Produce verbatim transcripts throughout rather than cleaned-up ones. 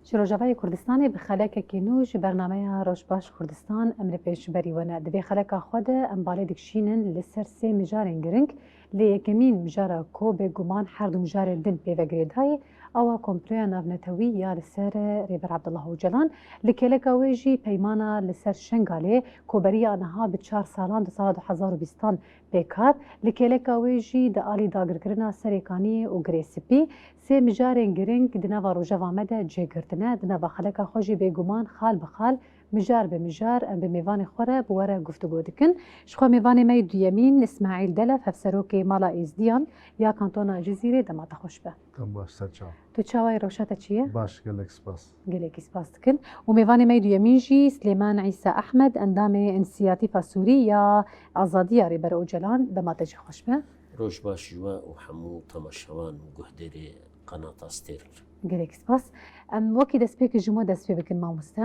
Ji Rojavayê Kurdistanê bi xelekekî nû ji bernameya Roj Baş Kurdistan em li pêşberî we ne. Di vê xeleka xwe de em balê dikişînin li ser sê mijarên giring. Lê yekemîn mijara ku bêguman her du mijarên din pê ve girêdayî, ew a komploya navnetewî ya li ser Rêber Abdullah Ocalan, li kêleka wê jî peymana li ser Şengalê ku beriya niha bi çar salan di sala du hezar û bîstan pêk hat, li kêleka wê jî di alî dagirkirina Serê Kaniyê û Girê Spî, sê mijarên giring di nava rojeva me de cih girtine. Di nava xeleka xwe jî bêguman xal bi xal, mijar bi mijar em bi mêvanê xwe re bi we re guftûgo dikin. Ji xwe mêvanê me yê duyemîn Îsmaîl Delef, hevserokê Mala Êzdiyan ya Kantona Cizîrê, dema te xweş be. Dem baş, ser çav. Tu çawa yî, rewşa te çi ye? Baş, gelek spas. Gelekî spas dikin. Û mêvanê me yê duyemîn jî Silêman Îsa Ehmed, endamê Însiyatîfa Sûrî ya Azadiya Rêber Ocalan, dema te jî xweş be. Roj baş ji we û hemû temaşevan û guhdarê Qanata Stêr. Gelekî spas. Em wekî destpêkê ji me dest pê bikin, mamoste.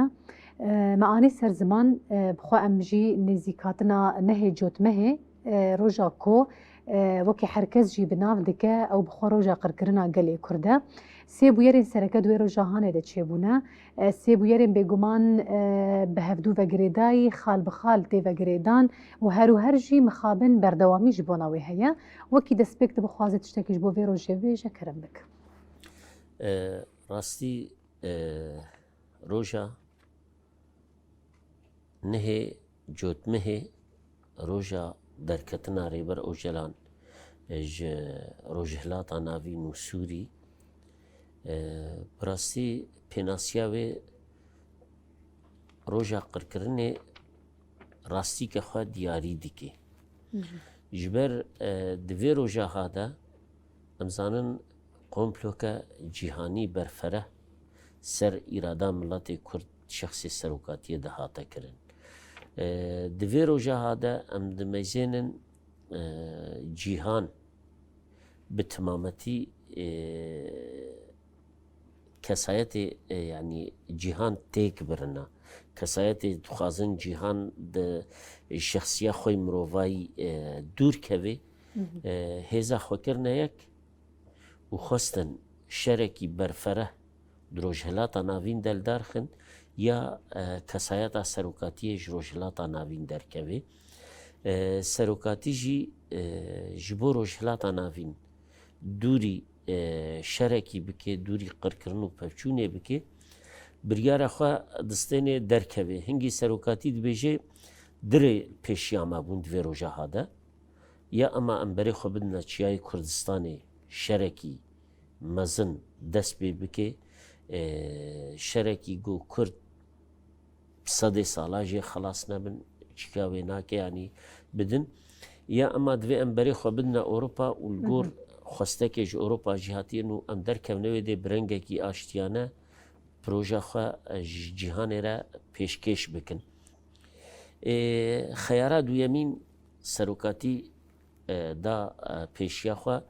E, me anî ser ziman, e, bi xwe em jî nêzîkhatina nehê cotmehê, e, roja ku, e, wekî her kes jî bi nav dike, ew bi xwe roja qirkirina gelê Kurd e. Sê bûyerên sereke di wê roja hanê de çêbûne. E, sê bûyerên bêguman, e, bi hevdû ve girêdayî, xal bi xal tê ve girêdan û her û her jî mixabin berdewamî ji bona wê heye. Wekî destpêk tu bixwazî tiştekî ji bo vê rojê bibêje, kerem bik. E, rastî, e, roja nehê cotmehê, roja derketina Rêber Ocalan, e, ji Rojhilata Navîn û Sûrî, e, bi rastî pênasiya wê roja qirkirinê rastîke xwe diyarî dike. Ji ber, e, di vê roja ha de em zanin komploke cîhanî berfereh ser îrada miletê Kurd şexsê serokatiyê de hate kirin. E, di vê roja ha de em dimeyzênin, e, cîhan bi timametî, e, kesayetê, e, yanî cîhan têk birina. Kesayetê dixwazin cîhan di şexsiya xwe yê mirovayî, e, dûr kevê, e, hêza xwe kirine yek û xwestin şerekî berfereh di Rojhilata Navîn de li dar xin ya, e, kesayeta serokatiyê ji Rojhilata Navîn derkevê. E, serokatî jî, e, ji bo Rojhilata Navîn dûrî, e, şerekî bike, dûrî qirkirin û pevçûnê bike, biryara xwe distêne derkeve. Hingî serokatî dibêje dirê pêşiya me bûn di vê roja ha de. Ya ema em berê xwe bidine çiyayê Kurdistanê şerekî mezin dest pê bike, e, şerekî ku Kurd sedê sala jê xelas nebin, çîka wê nake, yanî bidin. Ya ema divê em berê xwe bidine Ewropa û li gor xwestekê ji Ewropa jî hatiye nû em derkevine wê dê bi rengekî aştiyane proja xwe, e, ji cîhanê re pêşkêş bikin. E, xeyara duyemîn serokatî, e, da, e, pêşiya xwe,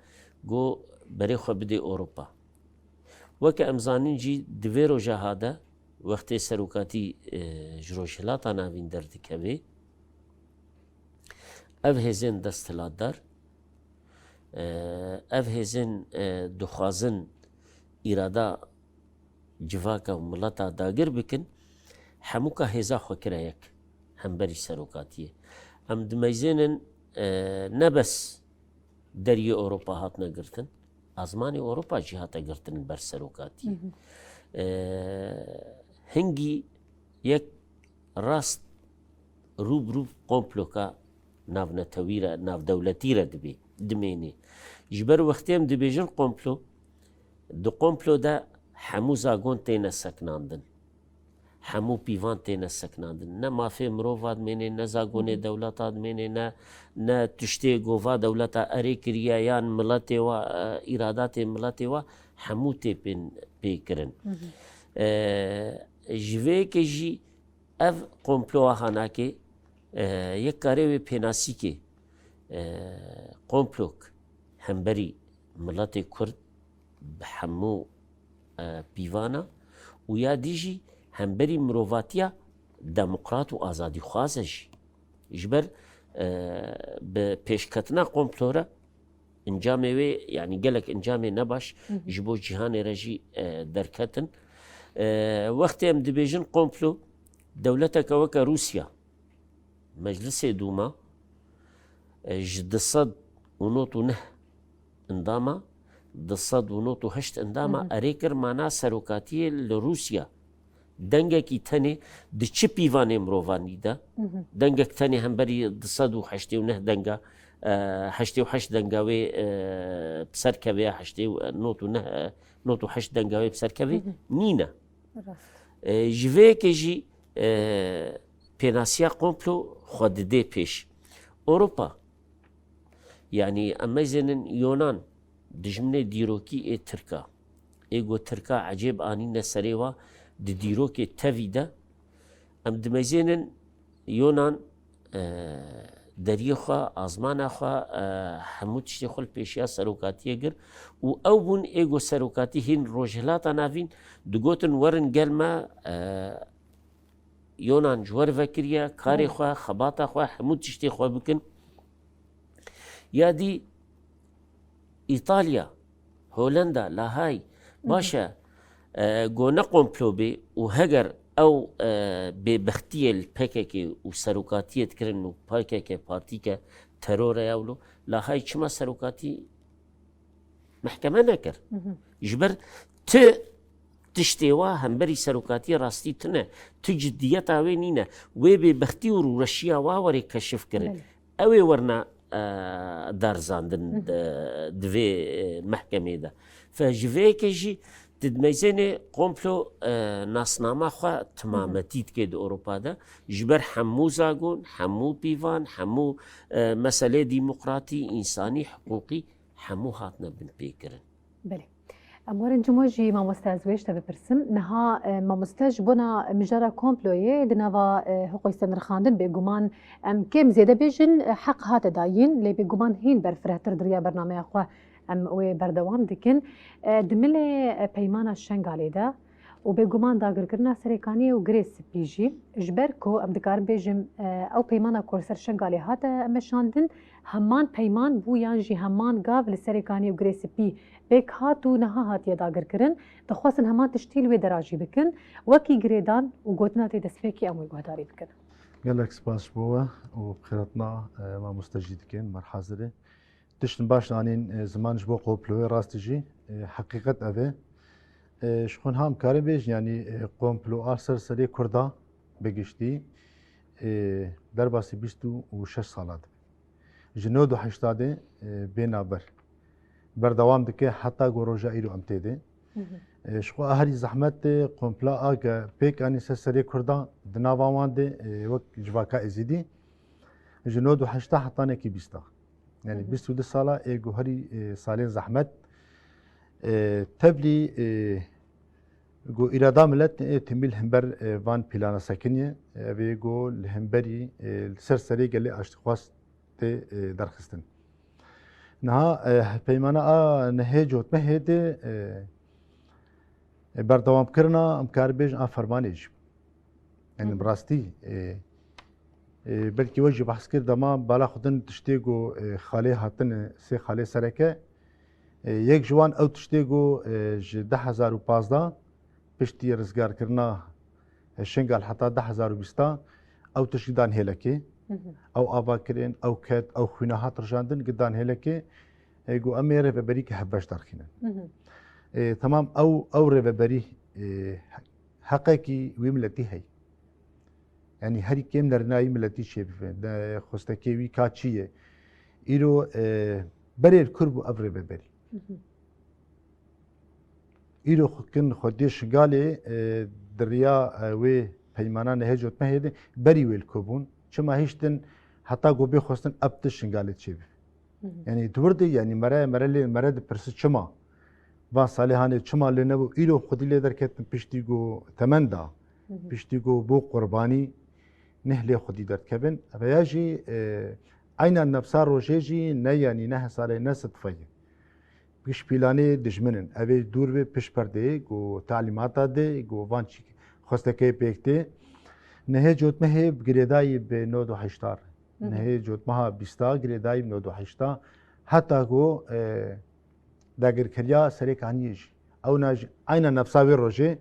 got, berê xwe bidê Ewropa. Weke em zanîn jî di vê roja ha de, wextê serokatî, e, ji Rojhilata Navîn derdikeve, ev hêzên desthilatdar, e, ev hêzên, e, dixwazin îrada civaka û mileta dagir bikin, hemûka hêza xwe kire yek hemberî serokatiyê. Em dimeyzênin, e, ne bes deriyê Ewropa hatine girtin, azmanê Ewropa jî hate girtin ber serokatiyê. E, hingî yek rast rû bi rû komploka navnetewî re, navdewletî re dibê, dimênê. Ji ber wextê em dibêjin komplo, di komplo de hemû zagon têne seknandin. Hemû pîvan têne seknandin. Ne mafê mirova dimênê, ne zagonê dewleta dimênê, ne, ne tiştê gova dewleta erê kiriye yan miletê wa, e, îradatê miletê wa, hemû tê pên, pê kirin. E, ji vê yekê jî ev komploa hanakê, e, yek karê wê pênasîkê, e, komplok hemberî miletê Kurd bi hemû, e, pîvana û ya dî jî hemberî mirovatiya demokrat û azadîxwaz e jî. Ji ber, e, bi pêşketina komplo re encamê wê, yanî gelek encamê nebaş ji bo cîhanê re jî, e, derketin. E, wextê em dibêjin komplo, dewleteke weke Rûsya, Meclisê Dûma, e, ji du sed û nod û neh endama, du sed û nod û heşt endama erê kir, mana serokatiyê li Rûsya dengekî tenê di çi pîvanê mirovanî de, dengek tenê hemberî du sed û heştê û neh denga, e, heştê û heşt denga wê, e, bi ser keve ya heştê û, e, nod û neh, e, nod û heşt denga wê bi ser kevê nîne. Rast. E, ji vê yekê jî, e, pênasiya komplo xwe didê pêş. Ewropa, yanî em meyzênin Yonan, dijminê dîrokî ê Tirka. Ê ku Tirka ecêb anîne serê wa di dîrokê tevî de, em dimeyzênin Yonan, e, deriyê xwe, azmana xwe, e, hemû tiştê xwe li pêşiya serokatiyê kir û ew bûn ê ku serokatî hîn Rojhilata Navîn digotin werin gel me, e, Yonan ji we re vekiriye, karê xwe, xebata xwe, hemû tiştê xwe bikin. Ya dî Îtalya, Holenda, Lahayî, baş e, e, go ne komplo bê û heger ew, e, bêbextiyê li P K K û serokatiyê dikirin û P K K partîke teror e ya wilo, Lahayî çima serokatî mehkeme nekir? Ji ber tu tiştê wa hemberî serokatiyê rastî tune, tu ciddiyeta wê nîne. Wê bêbextî û rûreşiya wa were keşif kirin. Belê. Ew ê werna, e, darizandin, e, di vê, e, mehkemê de. Fe ji vê yekê jî tu dimeyzênê komplo, e, nasnama xwe timametî dike di Ewropa de. Ji ber hemû zagon, hemû pîvan, hemû, e, meselê demokratî, însanî, hiqûqî, hemû hatine binpêkirin. Belê. Em werin cimo jî mamoste ez wê ji te bipirsim. Niha, e, mamoste ji bona mijara komployê di nava, e, hiqûyê nirxandin bêguman em kêm zêde bêjin, e, heq hate dayîn, lê bêguman hîn berfirehtir di riya bernameya xwe em wê berdewam dikin. E, di milê, e, peymana Şengalê de û bêguman dagirkirina Serêkaniyê û Girê Spî jî, ji ber ku em dikarin bêjin, e, ew peymana ku li ser Şengalê hate meşandin, heman peyman bû yan jî heman gav li Serêkaniyê û Girê Spî pêk hat û niha hatiye dagirkirin, dixwestin heman tiştî li wê dera jî bikin. Wekî girêdan û gotina tê destpêkê em wê guhdarî bikin. Gelek spas ji bo we û bi xêr hatina, e, mamoste jî dikin, me hazir e. Tiştin baş anîn, e, ziman ji bo komployê, rast jî, e, heqîqet ev e. E, ji xwe niha em karin bêjin, yanî, e, komplo a ser serê Kurda bi giştî, e, derbasî bîst û şeş sala dibe. Ji nod û heştê de, e, bê navber. Berdewam dike heta ku roja îro em tê de. E, ji xwe a herî zehmet e, kompla a ke pêk anî ser serê Kurda di nava wan de, e, wek civaka Êzidî. Ji nod û heştê hetanekî bîsta. Yanî bîst û du sala ê ku herî, e, salên zehmet. E, tevlî, e, ku îrada milet ê timî li hember, e, van plana sekiniye. Ev ê ku li hemberî, e, li ser serê gelê aştîxwaz tê, e, derxistin. Niha, e, peymana a nehê cotmehê de, e, e, berdewamkirina, em kar bêjin a fermanê jî. Yanî bi rastî, e, e, belkî we jî behs kir, dema bala xwe din tiştê ku, e, xalê hatine, sê xalê sereke, e, yek ji wan ew tiştê ku, e, ji du hezar û pazdeh piştî rizgarkirina, e, Şingal heta du hezar û bîst ew tişt gidan hêlekê. Ew ava kirin, ew ket, ew xwîna hat rijandin, gidan hêlekê, e, got, em ê rêveberî ke hevbeş derxînin. E, temam ew, ew rêveberî, e, heqekî wî miletî heye. Yanî herî kêm nerîna wî miletî çêbibe. De xwestekê wî ka çi ye? Îro, e, berê li kur bû ev rêveberî. Îro xwe kin xwediyê Şingalê, e, di riya, e, wê peymana nehê cotmehê de berî wê li ku bûn. Çima hiştin heta ku bê xwestin ev tişt Şingalê çêbibe? Yanî di wir de, yanî mere, mere lê, mere dipirsi çima? Van salê hanê çima lê nebû? Îro xwedî lê derketin piştî ku temen da, piştî ku bû qurbanî, neh lê xwedî derdikevin. Veya jî, e, eyna nefsa rojê jî ne, yanî ne hesarê, ne sidfe ye. Giş planê dijmin in. Ev ê dûr be pişt perdeyê, ku talîmata de, ku van çî xwestekê pêk tê. Nehê cotmehê bi girêdayî bi nod û heşta re. Nehê cotmeha bîsta girêdayî bi nod û heşta. Heta ku, e, dagirkeriya Serêkaniyê jî. Ew na jî eyna nefsa wê rojê.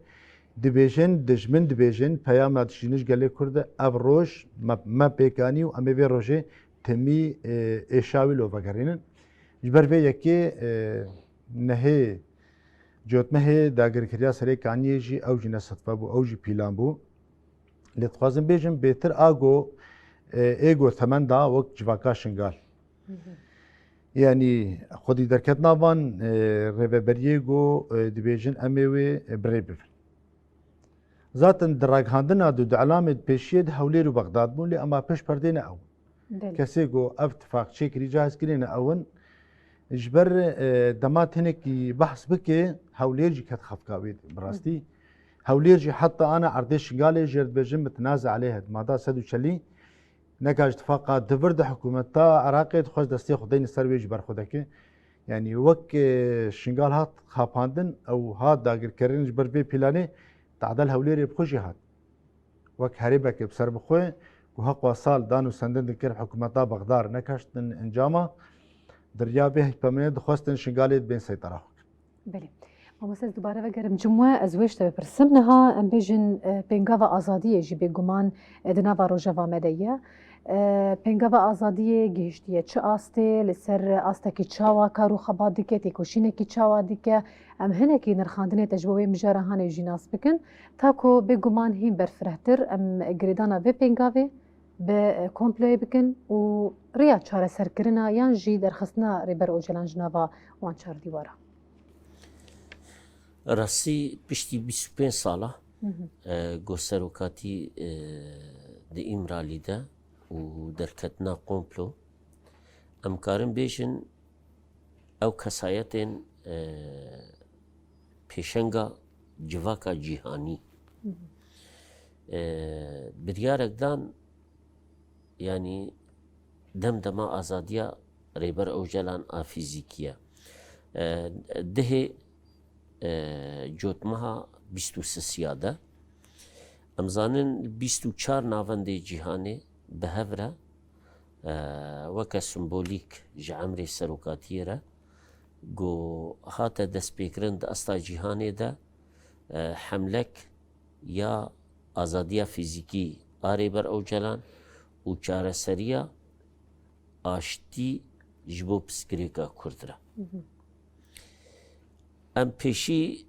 Dibêjin, dijmin dibêjin, peyama dijînin ji gelê Kurd e, ev roj me, me pêk anî û em ê vê rojê timî, e, êşa wî li vegerînin. Ji ber vê yekê, e, nehê cotmehê dagirkeriya Serê Kaniyê jî ew jî ne sidfe bû, ew jî pîlan bû. Lê dixwazim bêjim, bêtir a go, e, ê go temen da wek civaka Şingal. Yanî xwedî derketina van, e, rêveberiyê go, e, dibêjin em ê wê, e, bi rê bibin. Zaten di ragihandina de, di elamê di pêşiyê de Hewlêr û Bexdad bûn, lê ema pêş perdê ne ew in. Belê. Kesê go ev tifaq çêkirî, cahizkirî ne ew in. Ji ber, e, dema tenekî behs bike, Hewlêr jî ket xefka wê de, bi rastî. Hewlêr jî heta ana erdê Şingalê jê re dibêjin mitinaze aleyh e, mada sed û çelî. Neka ji tifaqa di vir de hikûmeta Iraqê dixwest destê xwe deyne ser wê ji ber xwe deke. Yanî wek, e, Şingal hat xapandin, ew hat dagirkirin ji ber vê planê, tadel Hewlêrê bi xwe jî hat. Wek herêmeke bi ser bi xwe, ku heqwa sal dan û sendin dikir hikûmeta Bexdar nekaştin encama, di riya vê hikpemenê dixwestin Şingalê dibên seytera xwe. Belê. Mamoste, ez dubare vegerim cim we, ez wê ji te bipirsim. Niha em bêjin, e, pêngava azadiyê jî bêguman, e, di nava rojeva me de ye. E, pêngava azadiyê gihiştiye çi astê, li ser astekî çawa kar û xebat dike, têkoşînekî çawa dike? Em hinekî nirxandinê te ji bo wê mijara hanê jî nas bikin. Ta ku bêguman hîn berfirehtir em girêdana vê pêngavê bi komployê bikin û riya çareserkirina yan jî derxistina Rêber Ocalan ji nava wan çar dîwara. Rastî piştî bîst û pênc sala, Hı hı. e, go serokatî, e, di Îmralî de û derketina komplo, em karin bêjin ew kesayetên, e, pêşenga civaka cîhanî. Hı hı. E, biryarek dan, yanî dem dema azadiya Rêber Ocalan a fîzîkî ye. E, dihê, e, cotmeha bîst û sisiya de, em zanin bîst û çar navendê cîhanê bi hev re, e, weke simbolîk ji emrê serokatiyê re, ku hate destpêkirin di asta cîhanê de, e, hemlek ya azadiya fîzîkî a Rêber Ocalan û çareseriya aştî ji bo pirsgirêka Kurd re. Hı hı. Em pêşî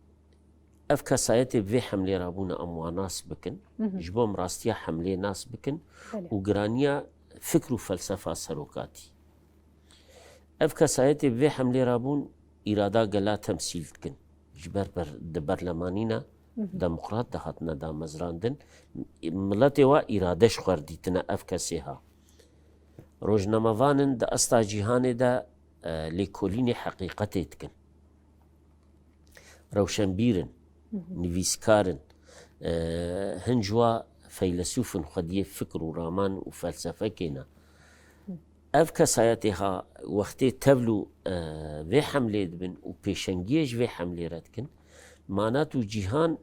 ev kesayetê bi vê hemlê re bûne, em wan nas bikin. Hı hı. Ji bo em rastiya hemlê nas bikin Belê. Û giraniya fikr û felsefa serokatî. Ev kesayetê bi vê hemlê re bûn, îrada gela temsîl dikin. Ji ber ber-, di berlemanîna Hı hı. Demokrat de hatine damezrandin. Miletê wa îrade ji xwe re dîtine ev kesê ha. Rojnamevanin di asta cîhanê de, e, lêkolînê heqîqetê dikin. Rewşenbîr in, Hı hı. nivîskar in, e, hin ji wa feylesûf in, xwediyê fikr û raman û felsefekê ne. Hı. Ev kesayetê ha wextê tevlû, e, vê hemlê dibin û pêşengiyê ji vê hemlê re dikin, manat û cîhan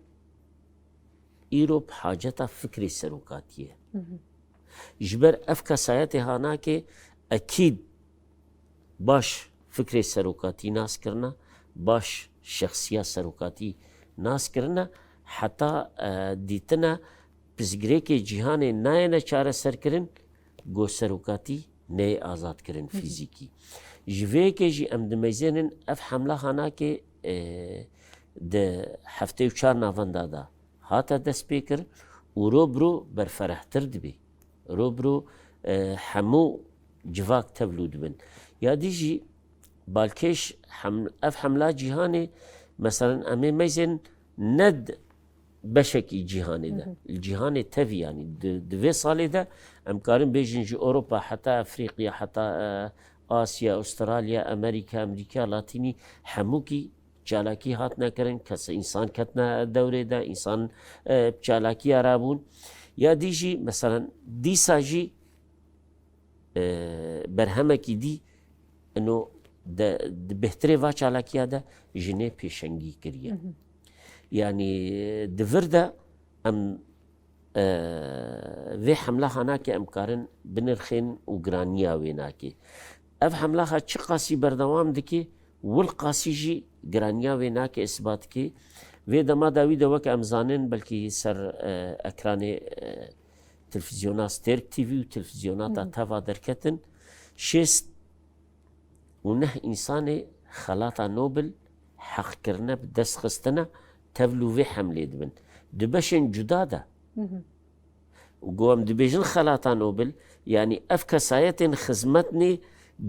îro bi haceta fikrê serokatî ye. Hı hı. Ji ber ev kesayetê ha nake, ekîd baş fikrê serokatî nas kirine, baş şexsiya serokatî nas kirine, heta, e, dîtine pirsgirêkê cîhanê nayêne çareserkirin, go serokatî neyê azadkirin Hı hı. fîzîkî. Ji vê yekê jî em dimeyzênin ev hemla hanakê, e, di heftê û çar navenda de hate destpêkirin û ro bi ro berferehtir dibê. Ro bi ro, e, hemû civak tevlû dibin. Ya dî jî balkêş hem-, ev hemla cîhanê, meselen, em ê meyzên ne d-, beşekî cîhanê de. Hı hı. Li cîhanê tevî, yanî di, di vê salê de em karin bêjin ji Ewropa heta Efrîqya, heta, e, Asya, Australya, Amerîka, Amerîka Latînî, hemûkî çalakî hatine kirin, kes, însan ketine dewrê de, însan, e, bi çalakiya rabûn. Ya dî jî, meselen, dîsa jî, e, berhemekî dî, ino de, di bêhtirê va çalakiya de jinê pêşengî kiriye. Hı hı. Yanî, di vir de em, e, vê hemla hanakê em karin binirxên û giraniya wê nakê. Ev hemla ha çi qasî berdewam dike, wil qasî jî giraniya wê nakê isbat dike. Vê dema dawî de weke em zanin belkî ser, e, ekranê, e, televîzyona Stêrk T V û televîzyona Hı hı. Teva derketin. Şêst û neh însanê xelata Nobel heq kirine, bi dest xistine, tevlû vê hemlê dibin. Di beşên cuda de. Hı hı. Û ku em dibêjin xelata Nobel, yanî ev kesayetên xizmetnê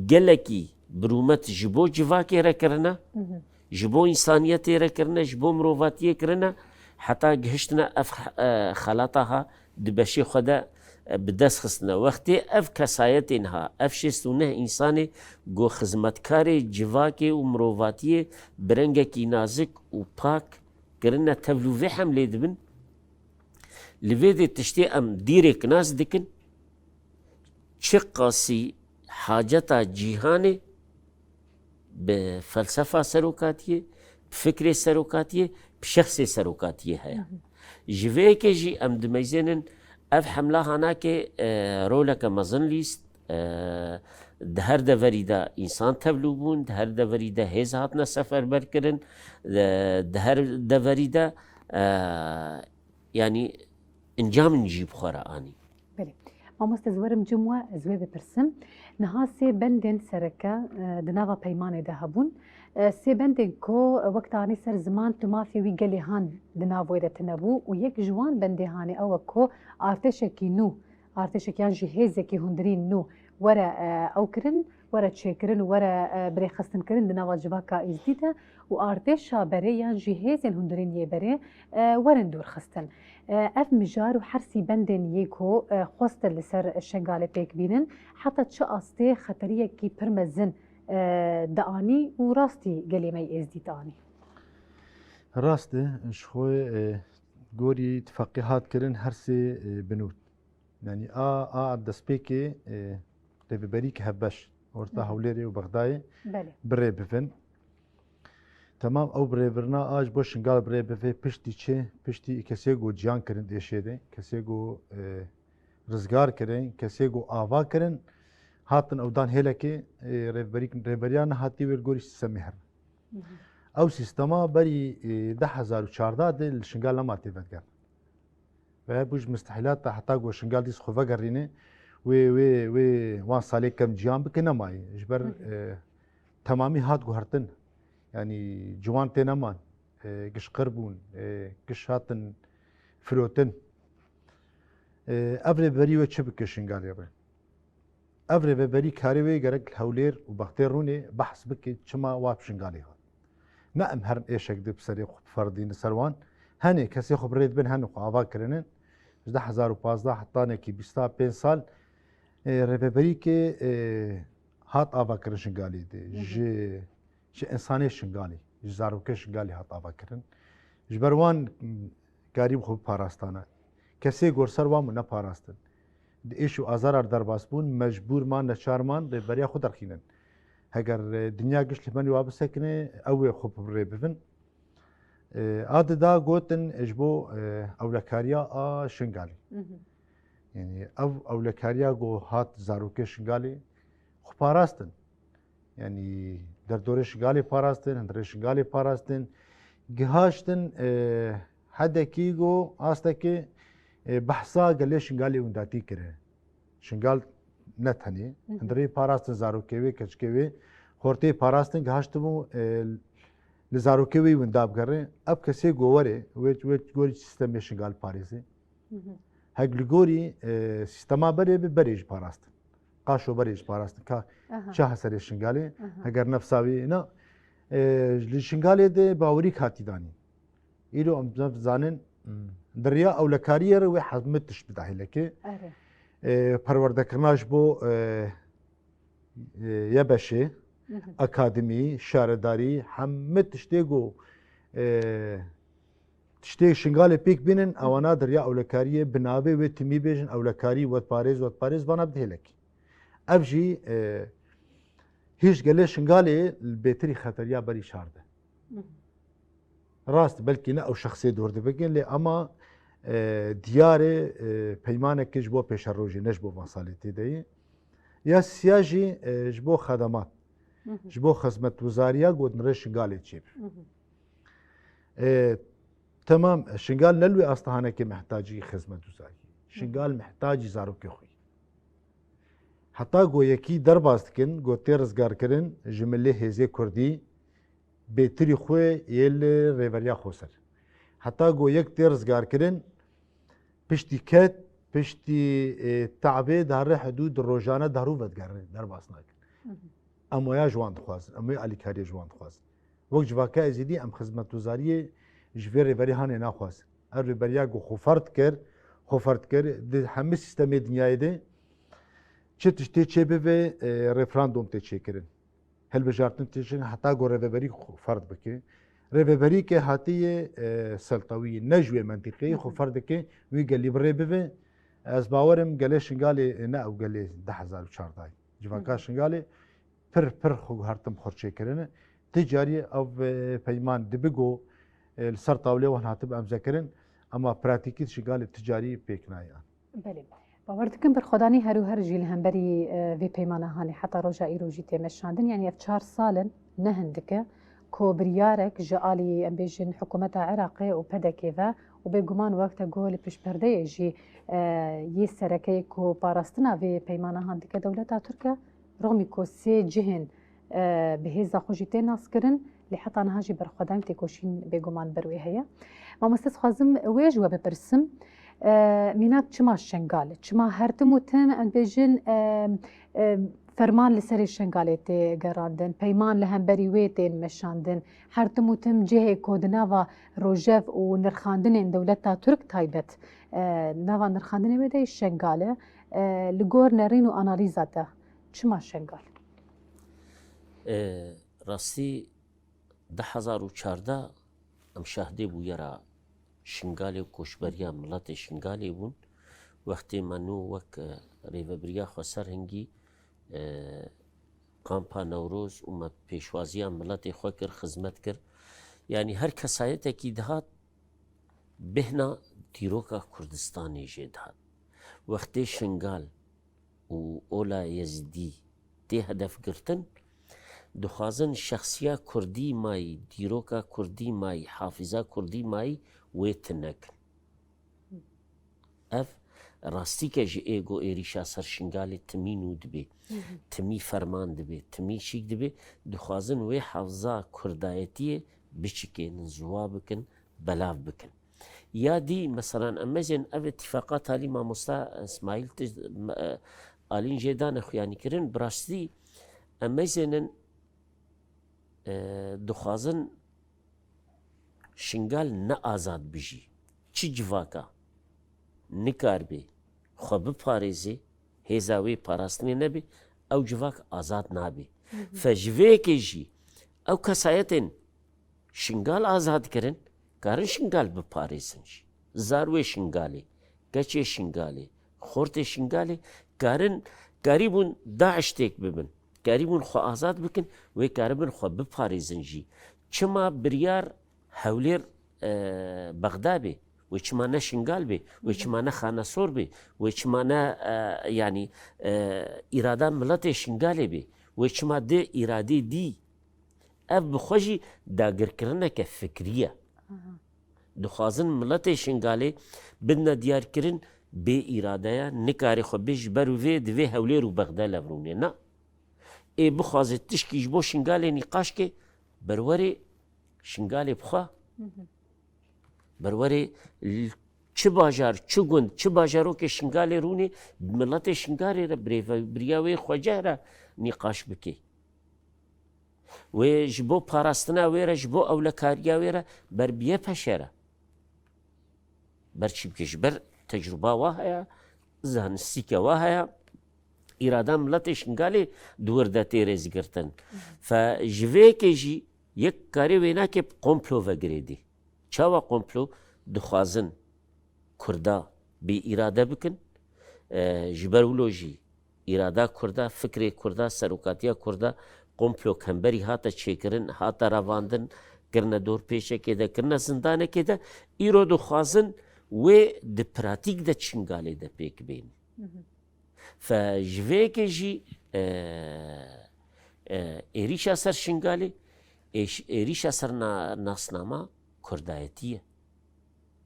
gelekî bi rûmet ji bo civakê re kirine, Hı hı. ji bo însaniyetê re kirine, ji bo mirovatiyê kirine, heta gihiştine ev, e, xelata ha di beşê xwe de, e, bi dest xistine. Wextê ev kesayetên ha, ev şêst û neh însanê ku xizmetkarê civakê û mirovatiyê bi rengekî nazik û pak kirine tevlû vê hemlê dibin, li vê dê tiştê em dîrêk nas dikin, çiqasî haceta cîhanê bi felsefa serokatiyê, bi fikrê serokatiyê, bi şexsê serokatiyê heye. Hı hı. Ji vê yekê jî em dimeyzênin ev hemla hanakê, e, roleke mezin lîst, e, di her deverî de însan tevlû bûn, di her deverî de hêz hatine seferber kirin, e, di her deverî de, e, yanî encamên jî bi xwe re anî. Belê. Mamoste, ez werim cem we, ez wê bipirsim. Niha sê bendên sereke, e, di nava peymanê de hebûn. E, sê bendên ku, e, wek te anî ser ziman, tu mafê wî gelê han di nav wê de tune bû û yek ji wan bendê hanê ew e ku artêşekî nû, artêşek yan jî hêzekî hundirîn nû were, e, ew kirin, were çêkirin û were, e, birêxistinkirin di nava civaka Êzdî de û artêşa berê yan jî hêzên hundirîn yê berê, e, werin dûrxistin. E, ev mijar û her sî bendên yê ku, e, xwestin li ser Şengalê pêk bînin, heta çi astê xeteriyekî pir mezin, e, dianî û rastî gelê me yê Êzdî dianî? Rast e, ji xwe, e, gorî tifaqê hat kirin her sê, e, binû. Yanî a, a destpêkê, e, rêveberî ki hevbeş orta Hı hı. Hewlêrê û Bexdayê Belê. Bi rê bivin. Temam ew birêvirina a ji bo Şingal bi rê bivê piştî çi, piştî kesê ku ciyan kirin di êşê de, kesê ku, e, rizgar kirin, kesê ku ava kirin, hatin ew dan hêlekê, e, rêveberî, rêveberiya nehatî wê li gorî sîstemê herin. Hı hı. Ew sîstema berî, e, du hezar û çardeh de li Şingal nema tê vegertin. Ve bû ji mistehîlata heta ku Şingal dîs xwe vegerîne, wê, wê, wê wan salê kem ciyan bike nemayê. Ji ber, Hı hı. e, temamî hat guhertin. Yanî ciwan tê neman, e, giş qir bûn, e, giş hatin firotin. E, ev rêberî wê çi bike Şingalê re? Ev rêveberî karê wê gerek li Hewlêr û Bexdê rûnê behs bike çima wa bi Şingalê hat. Ne em herin êşek di bi serê xwe biferdîn li ser wan. Henê kesê xwe bi rê dibin, henê xwe ava kirinin. Ji du hezar û pazdeh heta nekî bîsta pênc sal, e, rêveberîkê, e, hat ava kirin Şingalê de. Hı hı. Ji, ji însanê Şingalê, ji zarokê Şingalê hat ava kirin. Ji ber wan, m, karî bi xwe biparastane. Kesê gor ser wan bû neparastin. Di êş û azara derbas bûn, mecbûr man, neçar man, rêveberiya xwe derxînin. Heger, e, dinya giş li hemberî wa bisekine, ew ê xwe bi rê bibin. E, a dida gotin, e, ji bo, e, ewlekariya a Şingalê. Mhm. Yanî ev ewlekariya ku hat zarokê Şingalê xwe parastin. Yanî derdorê Şingalê parastin, hundirê Şingalê parastin, gihaştin, e, hedekî ku astekê, e, behsa gelê Şingalê windatî kire. Şingal ne tenê, Hı hı. hundirê parastin zarokê wê, keçikê wê, xortê parastin, gihaştibû, e, li zarokê wê winda bigere. Ev kesê ku were, wê, wê gorî sîstemê Şingal parêze. Hı hı. Hek li gorî, e, sîstema berê bi berê jî parastin. Qaşo berê jî parastin. Ka Aha. çi heserê Şingalê, Aha. heger nefsa wî na, e, li Şingalê de bawerî hatî danîn. Îro em zanin, hmm, di riya ewlekariyê re wê hemî tişt bide hêlekê. Erê. E, perwerdekirina ji bo, e, e, yebeşê, Hı hı. akademî, şaredarî, hemî tiştê ku, e, tiştê Şingalê pêk bînin, Hı. ewana di riya ewlekariyê bi navê wê timî bêjin, ewlekarî, wetparêz, wetparêz, vana bide hêlekê. Ev jî, e, hîş gelê Şingalê li bêtirî xeteriya berî şar de. Hı hı. Rast, belkî ne ew şexsê dor dibikin, lê ama, e, diyar e, e, peymanekê ji bo pêşerojê, ne ji bo van salê tê de ye. Ya siya jî, e, ji bo xedemat, Hı hı. ji bo xizmetguzariya ku di nirê Şingalê çêbir. Hı hı. E, Temam, Şingal ne li wê astehanekê mehtacî xizmetguzariyê. Şingal mehtacî zarokê xwe ye. Heta ku yekî derbas dikin, ku tê rizgarkirin, ji milê hêzê kurdî bêtirî xwe yê li rêveriya Xweser. Heta ku yek tê rizgarkirin, piştî ket, piştî, e, tabê dare hidûd rojane daru vedigere, derbas nakin. Em waya ji wan dixwazin, em wê alîkariyê ji wan dixwazin. Wek civaka Êzidî em xizmetguzariyê ji vê rêverê hanê naxwazin. Ev rêberiya ku xwe ferd kir, xwe ferd kir, di hemî sîstemê dinyayê de çi tiştê çê bibe, e, referandum tê çêkirin. Hilbijartin tê çêkirin heta ku rêveberî xwe ferd bike. Rêveberî ke hatiye, e, seltewî, ne ji wê mentîqeyê xwe ferd dike, wî gelî bi rê bibe. Ez bawer im gelê Şingalê, e, ne ew gelê du hezar û çardeh. Civaka Şingalê pir pir xwe guhertin bi xwe çêkirine. Ti carî ev, e, peyman dibe ku, e, li ser tawlê wan hatibe emzekirin, ema pratîkî di Şingalê ti carî pêk nayê an. Belê. Bawer dikim berxwedanî her û her jî li hemberî, e, vê peymana hanê heta roja îro jî tê meşandin. Yanî ev çar sal in, ne hindik e, ku biryarek ji alî, em bêjin, hikûmeta Iraqê û P D K'ê ve û bêguman wexte ku li piştperdeyê jî, e, yê serekeyê ku parastina vê peymana han dike dewleta Tirk e, rixmî ku sê cihên, e, bi hêza xwe jî tê naskirin, lê heta niha jî berxwedan têkoşîn bêguman ber wê heye. Mamoste, dixwazim wê ji we bipirsim, e, mînak çima Şengal? Çima her tim û tim, em bêjin, e, e, ferman li serê Şengalê tê gerandin, peyman li hemberî wê tên meşandin, her tim û tim cihê ku di nava rojev û nirxandinên dewleta Tirk taybet, e, nava nirxandinê wê de Şengal e, e, li gor nerîn û analîza te, çima Şengal? E, rastî, du hezar û çardeh em şahidê bûyera Şingalê û koçberiya miletê Şingalê bûn. Wextê me nû wek, e, rêvebiriya Xweser hingî, e, kampa Newroz û me pêşwaziya miletê xwe kir, xizmet kir. Yanî her kesayetekî dihat, bêhna dîroka Kurdistanê jê dihat. Wextê Şingal û Ola Yezîdî tê hedef girtin, dixwazin şexsiya kurdî mayî, dîroka kurdî mayî, hafîza kurdî mayî wê tune kin. Ev rastîke ji ê ku êrîşa ser Şingalê timî nû dibe, Hı hı. timî ferman dibe, timî şîk dibe, dixwazin wê hafza kurdayetiyê biçikênin, ziwa bikin, belav bikin. Ya dî, meselan, em mejên ev îtîfaqa talî mamosta Îsmaîl tij-, me-, e, alîn jê dane xuyanîkirin, bi rastî em mejênin, e, dixwazin Şingal ne azad bijî. Çi civaka nikaribe xwe biparêzê, hêza wê parastinê nebe, ew civak azad nabe. Hı hı. Fe ji vê yekê jî ew kesayetên Şingal azad kirin, karin Şingal biparêzin jî. Zarwê Şingalê, keçê Şingalê, xortê Şingalê karin, karîbûn DAIŞ têk bibin, karîbûn xwe azad bikin, wê karibin xwe biparêzin jî. Çima biryar Hewlêr, e, Bexda bê, wê çima ne Şingal bê, wê çima ne Xanesor bê, wê çima ne, e, yanî, e, îrada miletê Şingalê bê, wê çima di îradê dî? Ev bi xwe jî dagirkirineke fikrî ye. Aha. Dixwazin miletê Şingalê bidine diyarkirin bê îrade ye, nikare xwe bê ji ber û vê divê Hewlêr û Bexda lev rûnê. Na. Ê bixwaze tişkî ji bo Şingalê nîqaş ke, berwerê Şingalê bixwe. Hı hı. Berwerê l-, çi bajar, çi gund, çi bajarokê Şingalê rûnê, miletê Şingalê re, birêvebiriya wê xweceh re nîqaş bike. Wê ji bo parastina wê re, ji bo ewlekariya wê re ber bi Y P Ş re. Ber çi bike? Ji ber tecrûba wa heye, zanistîke wa heye, îrada miletê Şingalê di wir de tê rêzgirtin. Fe ji vê yekê jî yek karê wênakê bi komplo ve girêdî. Çawa komplo? Dixwazin Kurda bê îrade bikin. E, ji ber wilo jî îrada Kurda, fikrê Kurda, serokatiya Kurda komplo kemberî hate çêkirin, hate revandin, kirine dorpêçekê de, kirine zindanekê de. Îro dixwazin wê di pratîk de Şingalê de pêk bên. Hı hı. Fe ji vê yekê jî, e, e, êrîşa ser Şingalê, êş-, êrîşa ser na-, nasnama Kurdayetî ye.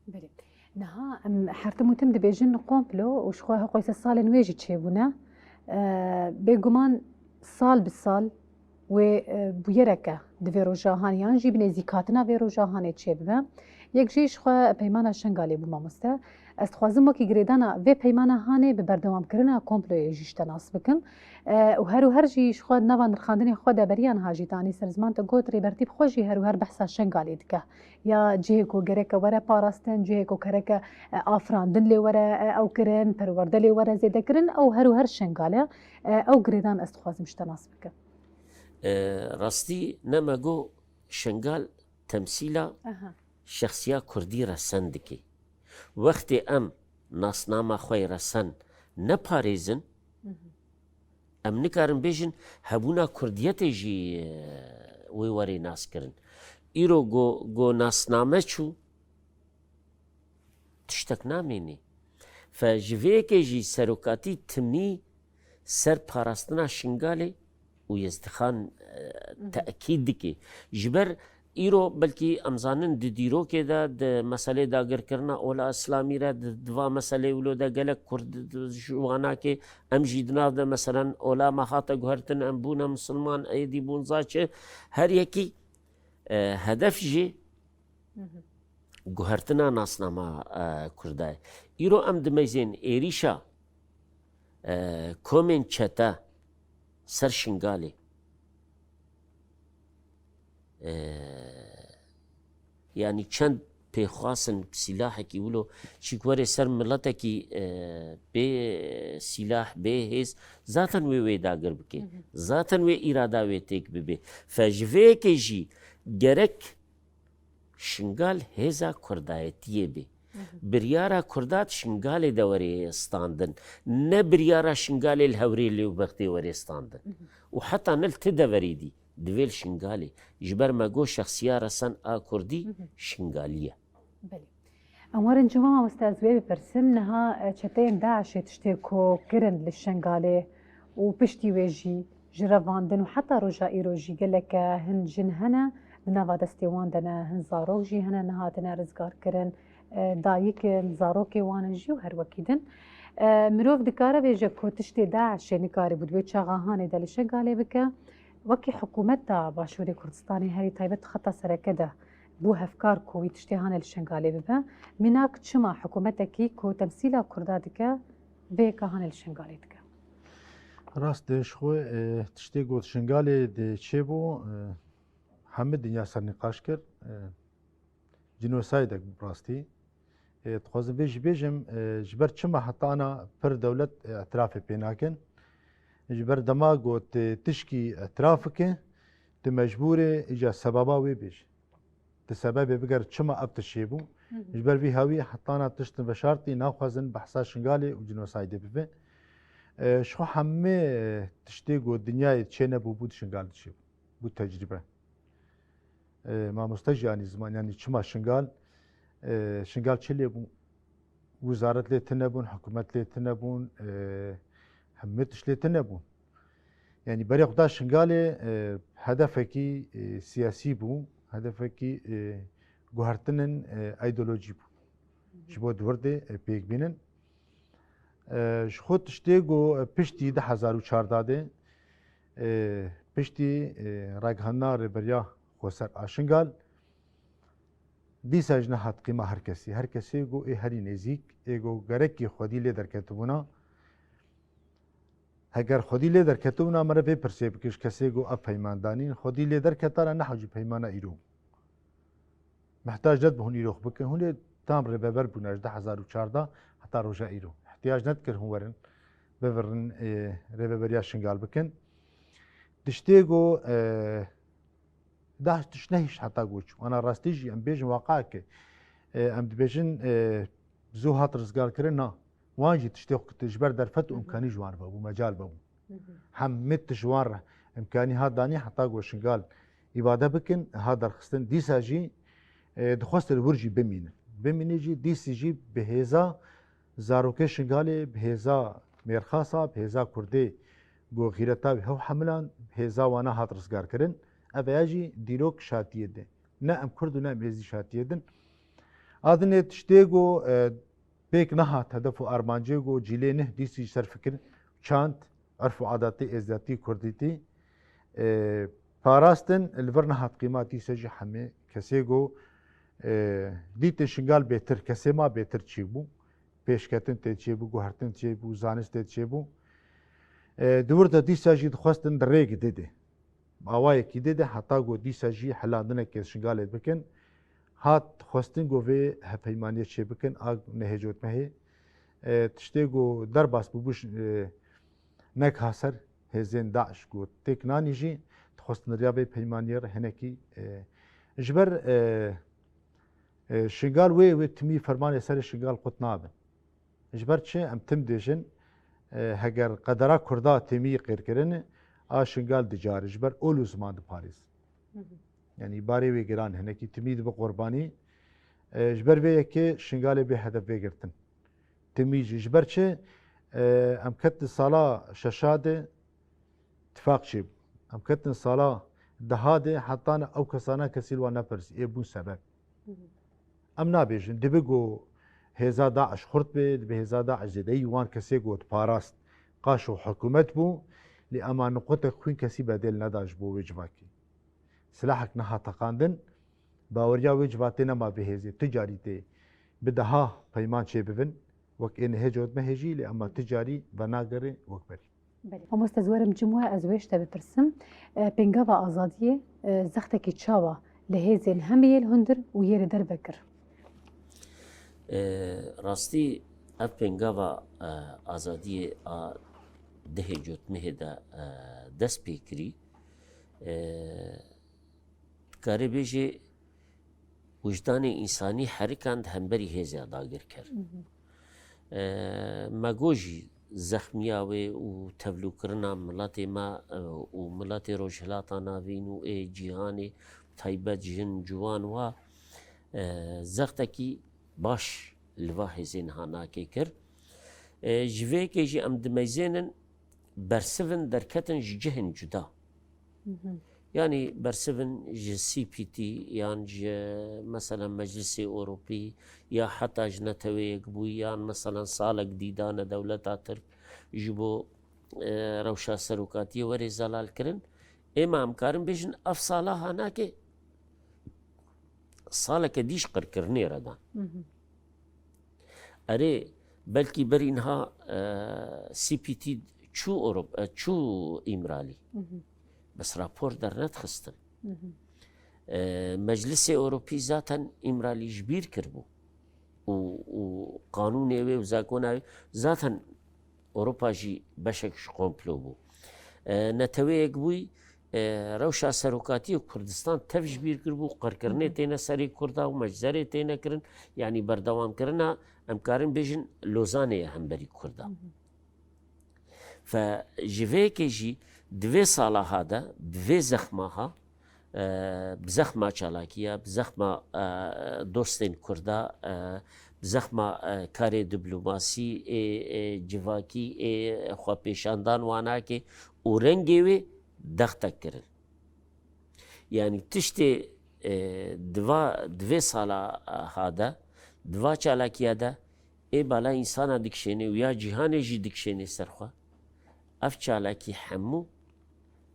Belê. Niha em her tim û tim dibêjin komplo û ji xwe heqoyse salên wê jî çêbûne. E, bêguman sal bi sal wê, e, bûyereke di vê roja hanê yan jî bi nêzîkhatina vê roja hanê çêbibe. Yek jî ji xwe peymana Şengalê bû mamoste. Ez dixwazim wekî girêdana vê peymana hanê bi berdewamkirina komployê jî ji te nas bikim. E, û her û her jî ji xwe di nava nirxandinê xwe de beriya niha jî tanî ser ziman te got Rêber Tîp xwe jî her û her behsa Şengalê dike. Ya cihê ku gereke were parastin, cihê ku gereke, e, afirandin lê were, e, ew kirin, perwerde lê were zêde kirin, ew her û her Şengal e. E, ew girêdan ez dixwazim ji te nas bikim. E, rastî ne me got Şengal temsîla Aha. şexsiya kurdî resen dike. Wextê em nasnama xwe yê resen neparêzin, Mhm. em nikarin bêjin hebûna kurdiyetê jî, e, wê werê nas kirin. Îro go, go nasname çû, tiştek namênê. Fe ji vê yekê jî serokatî timî ser parastina Şingalê û Yezdixan, e, Mhm. te'kîd dike. Ji ber îro belkî em zanin di dîrokê de, di meselê dagirkirina ola Îslamî re, di, di va meselê wilo de gelek Kurd di, di, ji wana ke em jî di nav de meselen ola me hate guhertin, em bûne misilman, êdî bûn zaçe. Her yekî, e, hedef jî Mhm. guhertina nasnama, e, Kurda ye. Îro em dimeyzên êrîşa, e, komên çete ser Şingalê. E, yanî çend pêxwasin silahekî wilo çîk were ser miletekî, e, bê silah, bê hêz, zaten wê wê dagir bike. Mhm. Zaten wê îrada wê têk bibe. Fe ji vê yekê jî gerek Şingal hêza kurdayetiyê bê. Mhm. Biryara kurda di Şingalê de were standin. Ne biryara Şingalê li Hewrêlê û Bexdê were standin. Mhm. Û heta ne li ti deverê dî, divê li Şingalê. Ji ber me got şexsiya resen a kurdî Mhm. Şingalî ye. Belê. Em werin cima mamoste ez wê bipirsim. Niha, e, çeteyên DAIŞê tiştê ku kirin li Şingalê û piştî wê jî ji revandin û heta roja îro jî geleke hin jin hene di nava destê wan de ne, hin zarok jî hene nehatine rizgarkirin, e, dayik in, zarokê wan in jî û her wekî din. E, mirov dikare bêje ku tiştê DAIŞê nikarîbû di wê çaxa hanê de li Şingalê bike. Wekî hikûmeta Başûrê Kurdistanê herî taybet di xeta sereke de bû hevkar ku wî tiştê hanê li Şingalê bibe. Mînak çima hikûmetekî ku temsîla Kurda dike, vê yeka hanê li Şingalê dike? Rast e, ji xwe, e, tiştê got Şingalê de çêbû, e, hemî dinya ser nîqaş kir. E, cînosaydek bi rastî. E, dixwazim vê jî bêjim, e, ji ber çima heta ana pir dewlet, e, etirafê pê nakin? Ji ber dema got, e, tişkî etiraf bike, tu mecbûr î îca sebaba wê bêjî. Tu sebebê biger çima ev tişt çêbû. Hı hı. Ji ber vî hawî heta ana tiştin veşartî naxwazin behsa Şingalê û cînosaydê bibe. E, ji xwe hemê, e, tiştê ku dinyayê çê nebû bû di Şingal de çêbû. Bû tecrîbe. E, mamoste jî anî ziman, yanî çima Şingal, e, Şingal çi lê bûn? Wizaret lê tune bûn, hikûmet lê tune bûn, e, hemû tişt lê tune bûn. Yanî berê xwe da Şingalê, e, hedefekî, e, siyasî bû, hedefekî, e, guhertinin, e, îdeolojî bû. Ji bo di wir de, e, pêk bînin. E, ji xwe tiştê ku, e, piştî du hezar û çardeh de, e, piştî, e, ragihandina Rêberiya Xweser a Şingal, dîsa jî nehat qîma her kesî. Her kesê ku ê herî nêzîk, ê ku gerekî xwedî lê derketibûna, heger xwedî lê derketibûna, me re vê pirsê bike ji kesê ku ev peyman danîn, xwedî lê derketara, neha jî peymana îro. Mihtac nedibû hûn îro xwe bikin. Hûn ê tam rêveber bûne ji du hezar û çardeh heta roja îro. Ihtiyac nedikir hûn werin, bivirin, ê, rêveberiya Şingal bikin. Tiştê ku, e, DAIŞ tişt nehişt heta ku çû. Ana rastî jî em bêjin waqayeke, e, em dibêjin, e, zû hat rizgarkirin, na. Wan jî tiştê xwe kir, ji ber derfet û Hı hı. imkanî ji wan ve bû, mecal ve bû. Hı hı. Hemî tişt wan re imkanî hat danî, heta ku Şingal îfade bikin, hat derxistin. Dîsa jî, e, dixwestin li wir jî bimînin. Bimînin jî, dîsî jî bi hêza zarokê Şingalê, bi hêza mêrxasa, bi hêza kurdê ku xîreta wî hew hemilan, bi hêza wana hat rizgarkirin. Ev ya jî dîrok şatiyê de. Ne em kurd û ne em êzî şatiyê din. A dinê tiştê ku, e, pêk nehat hedef û armancê ku cîlê neh dîsî ji ser fikir çand, erf û adatê êzdiyatî kurdîtî, e, parastin, li vir nehat qîma dîse jî hemê kesê ku, e, dîtin Şingal bêtir, kesê ma bêtir çêbû, pêşketin tê çêbû, guhertin çêbû, zanist tê çêbû. E, di wir de dîsa jî dixwestin di rêk didê. Awayekî didê heta ku dîsa jî hilandinekê Şingalê bikin. Hat xwestin ku vê hevpeymaniyê çê bikin, a nehê cotmehê. E, tiştê ku derbas bûbû ji, e, nek haser hêzên DAIŞ ku têk nanî jî dixwestin riya vê peymaniyê re hinekî, e, ji ber, e, e, Şingal wê, wê timî fermanê serê Şingal qut nabin. Ji ber çi? Em tim dêjin, e, heger qedera Kurda têmî qêrkirin, a Şingal dicarê ji ber ol û ziman diparêzin. Hı hı. Yanî barê wê giran, hinekî timî dibe qurbanî. E, ji ber vê yekê Şingalê bê hedef vê girtin. Timî jî. Ji ber çi? E, em ketin sala şeşa de tifaq çêbû. Em ketin sala deha de, heta ne ew kesana kesî li wan nepirsî, ê bûn sebeb. Hı hı. Em nabêjin, dibe ku hêza DAIŞ xurt be, dibe hêza DAIŞ zêdeyî wan kesê ku diparast, qaşo hikûmet bû, lê ema niqotek xwîn kesî bedêl neda ji bo wê civakê. Silahek niha teqandin, baweriya wê civatê nema bi hêzê, tu carî tê bi deha peyman çêbibin, wek ê nihê cotmehê jî, lê ema tu carî venagere wek berî. Belê. Mamoste, ez werim cim we, ez wê ji te bipirsim. E, pêngava azadiyê, e, zextekî çawa li hêzên hemî yê li hundir û yê li derve kir? E, rastî ev pêngava, e, azadiyê a dehê cotmehê de, e, dest pê kirî. E, Dikarê bêjê, wijdanê însanî herikand hemberî hêzê dagirker. Mhm. E, me got jî zexmiya wê û tevlûkirina miletê me, e, û miletê Rojhilata Navîn û ê cîhanê taybet jin, ciwan wa, e, zextekî baş li va hêzên hanakê kir. E, ji vê yekê jî em dimeyzênin bersivin derketin ji cihên cuda. Mhm. Yanî bersivin ji C P T yan ji, mesela, Meclisê Ewropî ya heta ji Netewê Yekbûyî yan, mesela, salek dîdane dewleta Tirk ji bo, e, rewşa serokatiyê were zelalkirin. Êma em karin bêjin ev sala hanakê saleke dî ji qirkirinê re dan. Mhm. Erê, belkî berî niha, e, C P T çû Ewrop-, e, çû Îmralî. Mhm. Bes rapor dernedixistin. Mhm. E, Meclisê Ewropî zaten Îmralî ji bîr kiribû. Û, û qanûnê wê û zakona wê zaten Ewropa jî beşek ji komplo bû. E, Neteweyek bûyî, e, rewşa serokatiyê Kurdistan tev ji bîr kiribû, qirkirinê têne serê Kurda û meczerê têne kirin. Yanî berdewamkirina, em karin bêjin, Lozanê ye hemberî Kurda. Fe ji vê yekê jî di vê sala ha de, di vê zexma ha, e, bi zexma çalakiya, bi zexma, e, dostên Kurda, e, bi zexma, e, karê diplomasî, ê, ê civakî, ê xwepêşandan wanakê û rengê wê dextek kirin. Yanî tiştê, e, di va, di vê sala, e, ha de, di va çalakiya de ê bala însana dikişênê û ya cîhanê jî dikişênê ser xwe. Ev çalakî hemû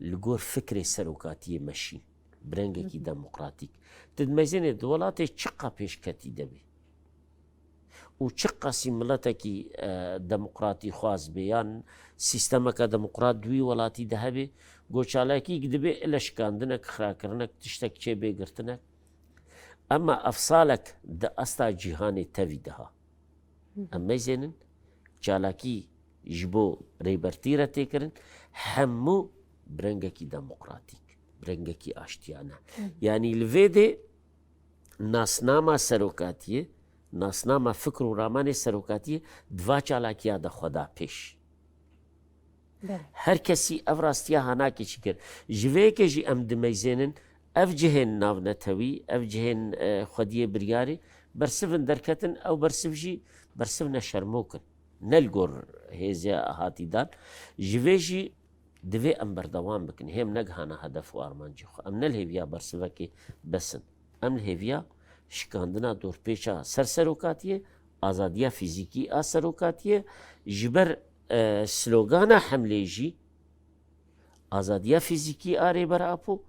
li gor fikrê serokatiyê meşîn, bi rengekî demokratîk. Tu dimeyzênê di welatê çiqa pêşketî de bê û çiqasî miletekî, e, demokratî xwaz bê yan sîstemeke demokrat di wî welatî de hebe, go çalakîk dibe ile şikandinek, xirakirinek, tiştek çê bê girtinek. Ema ev salek di asta cîhanê tevî de ha. Em meyzênin, çalakî ji bo rêbertî re tê kirin, hemû bi rengekî demokratîk, bi rengekî aştiyane. Yanî li vê dê nasnama serokatiyê, nasnama fikr û ramanê serokatiyê di va çalakiya de xwe da pêş. Belê. Her kesî ev rastiya hanakê çi kir. Ji vê yekê jî em dimeyzênin, ev cihên navnetewî, ev cihên, e, xwediyê biryarî, bersivin derketin, ew bersiv jî bersiv neşermok in. Ne li gor hêzê hatî dan. Ji vê jî divê em berdewam bikin. Hê em negihana hedef û armancê xwe. Em ne li hêviya bersivekê bes in. Em li hêviya şikandina dorpêça ser serokatiyê, azadiya fîzîkî a serokatiyê, ji ber, e, slogana Hemlê jî azadiya fîzîkî a Rêber Apo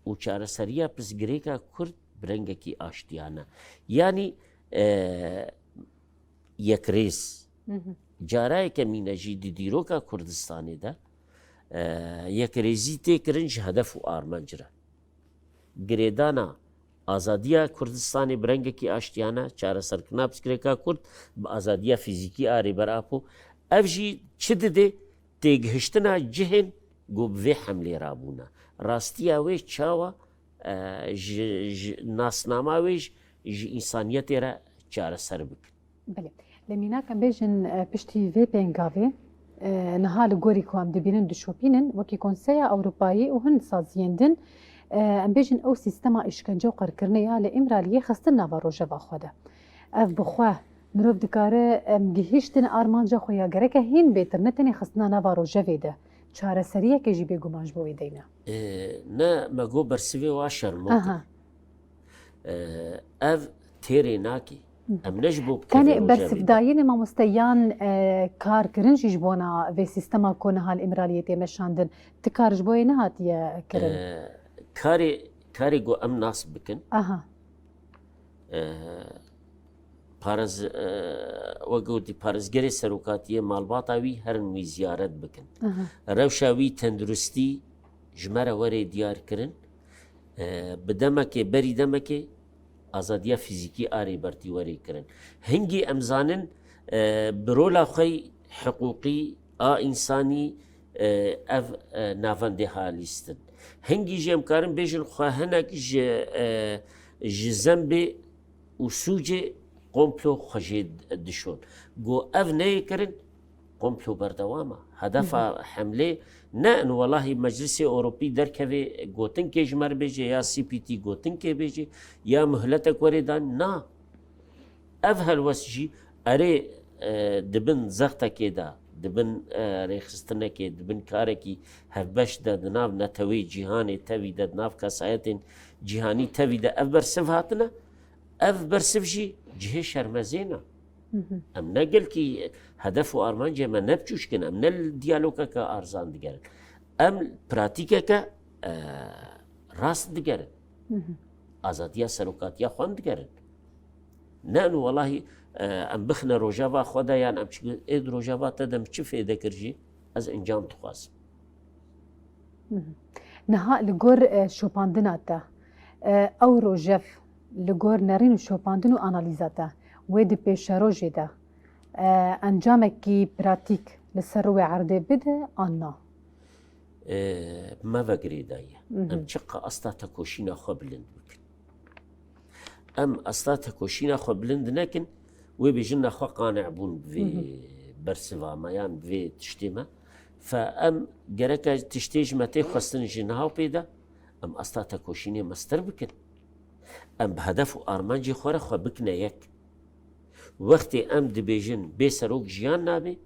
û çareseriya pirsgirêka Kurd bi rengekî aştiyane. Yanî, e, yekrêz. Cara yekemîne jî di dîroka Kurdistanê de, e, yekrêzî tê kirin ji hedef û armanc re. Girêdana azadiya Kurdistanê bi rengekî aştiyane, çareserkirina pirsgirêka Kurd bi azadiya fîzîkî a Rêber Apo. Ev jî çi dide? Têgihiştina cihên ku bi vê Hemlê rabûne. Rastiya wê çawa, e, ji, ji nasnama wê ji, ji însaniyetê re çareser bikin. Belê. Lê mînak em bêjin, e, piştî vê pêngavê, e, niha li gorî ku em dibînin dişopînin, wekî Konseya Ewropayê û hin saziyên din, e, em bêjin ew sîstema îşkence û qirkirinê ya li Îmraliyê xistin nava rojeva xwe de. Ev bi xwe mirov dikare, em, gihîştin armanca xwe ya gereke hîn bêtir ne tenê xistina nava rojevê de, çareseriyeke jî bêguman ji bo wê deyne. E, ne me got bersivê wa şermok e. Aha. E, ev têrê nake. Em ne ji bo bi kevê Tenê rojevê de. Bersivdayînê mamoste yan, e, kar kirin jî ji bona vê sîstema ku niha li Îmraliyê tê meşandin. Ti kar ji bo yê nehatiye kirin? E, karê, karê ku em nas bikin. Aha. E, parez-, e, wek gotî, parêzgerê serokatiyê malbata wî herin wî ziyaret bikin. Aha. Rewşa wî tenduristî ji me re were diyar kirin. E, bi demekê, berî demekê azadiya fîzîkî a Rêbertî were kirin. Hingî em zanin, e, bi rola xwe hiqûqî a însanî, e, ev, e, navendê ha lîstin. Hingî jî em karin bêjin xwe hinek ji, e, ji zembê û sûcê komplo xwe jê dişon. Go ev neyê kirin, komplo berdewam e. Hedefa Hı hı. hemlê ne in welahî Meclisê Ewropî derkevê gotinkê ji me re bêje ya C P T gotinkê bêje ya muhletek werê dan, na. Ev helwest jî erê, e, di bin zextekê de, di bin, e, rêxistinekê, di bin karekî hevbeş de, di nav neteweyê cîhanê tevî de, di nav kesayetên cîhanî tevî de ev bersiv hatine. Ev bersiv jî cihê şermezên e. Hı hı. Em ne gelkî hedef û armancê me ne biçûçk in, em ne li diyalogeke arzan digerin. Em pratîkeke, e, rast digerin. Hı hı. Azadiya serokatiya xwe em digerin. Ne em welahî, e, em bixine rojeva xwe de yan em çi-, ê di rojeva te de em çi fêde kir jî ez encam dixwazim. Hı hı. Niha li gor, e, şopandina te, e, ew rojev li gor nerîn û şopandin û analîza te wê di pêşerojê de, e, encamekî pratîk li ser rûyê erdê bide an na? E, me ve girêdayî ye. Hı hı. Em çiqa asta tekoşîna xwe bilind bikin. Em asta tekoşîna xwe bilind nekin, wê bêjin nexwe qane bûn bi vê Hı hı. bersiva me yan bi vê tiştê me. Fe em gereke tiştê ji me tê xwestin ji niha pê de, em asta tekoşînê mestir bikin. Em bi hedef û armancê xwe re xwe bikine yek. Wextê em dibêjin bê serok jiyan nabe,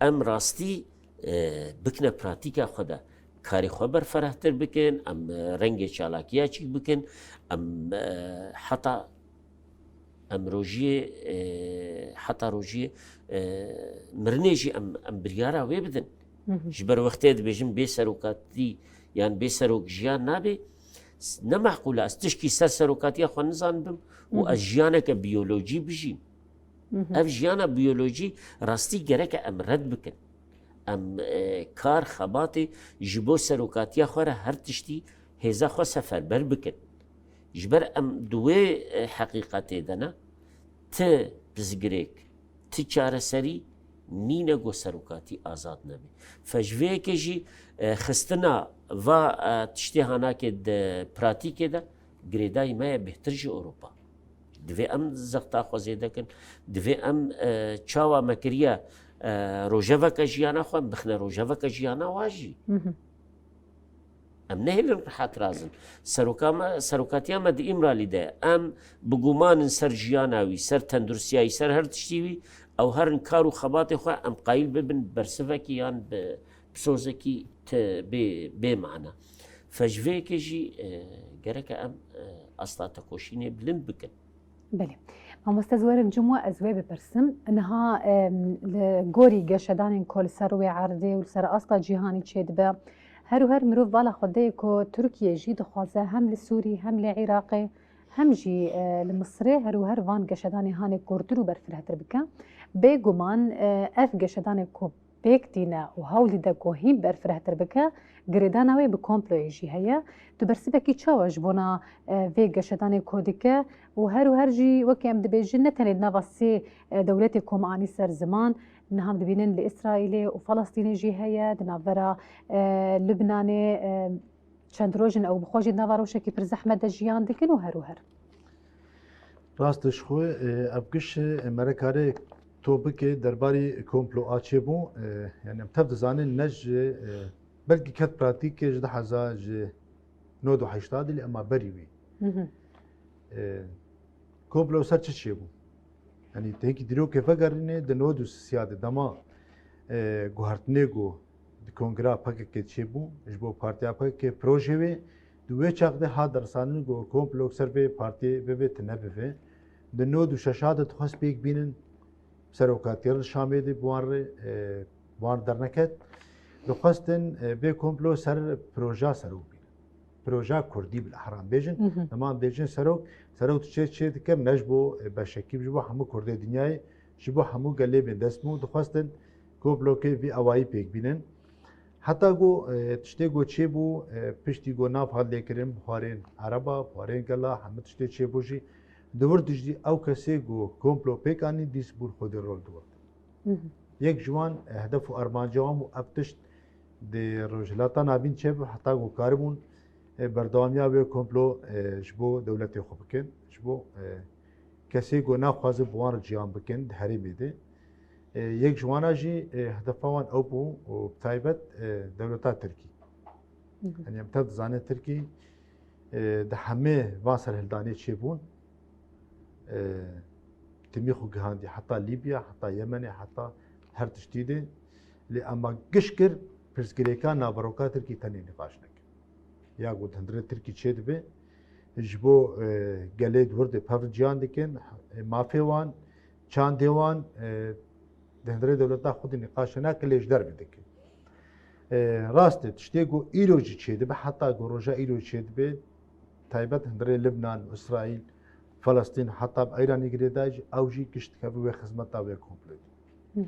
em rastî, e, bikine pratîka xwe de. Karê xwe berferehtir bikin, em, e, rengê çalakiya çîk bikin, em, e, heta em rojiyê, e, heta rojiyê, e, mirinê jî em, em biryara wê bidin. Hı hı. Ji ber wextê dibêjin bê serokatî yan bê serok jiyan nabe, s-, ne meqûl e. Ez tişkî ser serokatiya xwe nizanibim û Hı hı. ez jiyaneke biyolojî bijîm. Hı hı. Ev jiyana biyolojî rastî gereke em red bikin. Em, e, kar, xebatê ji bo serokatiya xwe re her tiştî hêza xwe seferber bikin. Ji ber em di wê, e, heqîqetê de ne, ti pirsgirêk, ti çareserî nîne ku serokatî azad nebe. Fe ji vê yekê jî, e, xistina va, e, tiştê hanakê di pratîkê de girêdayî me ye bêhtir ji Ewropa. Divê em zexta xwe zêde kin. Divê em, e, çawa me kiriye, e, rojeveke jiyana xwe, em bixine rojeveke jiyana wa jî. Hı hı. Em nehêlin rehet razin. Seroka me, serokatiya me di Îmralî de ye. Em bi guman in ser jiyana wî, ser tenduristiya wî, ser her tiştî wî, ew herin kar û xebatê xwe em qayîl bibin bersivekî yan bi pisozekî ti bê, bê mana. Fe ji vê yekê jî, e, gereke em, e, asta tekoşînê bilind bikin. Belê. Mamoste, ez werin cim we, ez wê bipirsim. Niha, em, li gorî geşedanên ku li ser rûyê erdê û li ser asta cîhanî çêdibe, her û her mirov vala xwe dê ku Tirkiye jî dixwaze hem li Sûrî, hem li Iraqê, hem jî, e, li Misirê her û her van geşedanê hanê kûrtir û berfirehtir bike. Bêguman, e, ev geşedanê ku pêk tîne û hewlî de ku hîn berfirehtir bike, girêdana wê bi komployê jî heye. Tu bersivekî çawa ji bona, e, vê geşedanê ku dike û her û her jî wekî em dibêjin ne tenê di nava sê, e, dewletê ku me anî ser ziman, niha em dibînin li Îsraîlê û Falestînê jî heye, di navbera, e, Lubnanê, e, çend roj in ew bi xwe jî di nava rewşekî pir zehmet de jiyan dikin û her û her. Rast e, ji xwe, e, ev giş, e, mere kare to bike derbarî komplo a çêbû, e, yani em tev dizanin ne ji, e, belkî ket pratîkê ji du hezar ji nod û heştadî lê ema berî wî. Hı hı. E, komplo ser çi çêbû? Yani têkî dîrokê vegerîne di nod û sisiya de dema, e, guhertinê ku di kongra P K K çêbû, ji bo partiya P K K projê wê, di wê çax de hat dersandin ku komplo ser vê partiyê bibe tune bibe. Di nod û şeşa de dixwest pêk bînin, serokatiyê li Şamê de bi wan re, e, bi wan derneket. Dixwestin, e, vê komplo ser proja serok bînin. Proja Kurdî bil ehram bêjin. Hı hı. Dema bêjin serok, serok çê çê dikir, ne ji bo, e, beşekî, ji bo hemû Kurdê dinyayê, ji bo hemû gelê bindest bû. Dixwestin komploke vî awayî pêk bînin. Heta ku, e, tiştê ku çêbû, e, piştî ku nav hat lêkirin, buharên ereba, buharên gela, hemû tiştê çêbû jî, di wir dijî ew kesê ku komplo pêk anî, dîs bûn xwedî rol di wir de. Hı hı. Yek ji wan, e, hedef û armanca wan bû ev tişt di Rojhilata Navîn çêbibe, heta ku karibûn, e, berdewamiya wê komplo, e, ji bo dewletê xwe bikin, ji bo, e, kesê ku naxwazin bi wan re ciyan bikin di herêmê de. E, yek ji wana jî, e, hedefa wan ew bû û bi taybet, e, dewleta Tirkî. Hı hı. Yani em tev dizanin Tirkî, e, di hemê van serhildanê çêbûn, e, timî xwe gihandî heta Lîbya, heta Yemenê, heta her tiştî de. Lê ema giş kir, pirsgirêka naveroka Tirkî tenê nîqaş nekir. Ya ku di hundirê Tirkî çêdibe, ji bo, e, gelê di wir de pev ciyan dikin, e, mafê wan, çandê wan, e, di hundirê dewleta xwe de nîqaş nake, lê ji derve dike. E, rast e, tiştê ku îro jî çêdibe, heta ku roja îro çêdibe, taybet hundirê Libnan, Îsraîl, Felestîn, heta bi Îranê girêdayî jî, ew jî giş dikeve wê xizmeta wê komployê. Hı hı.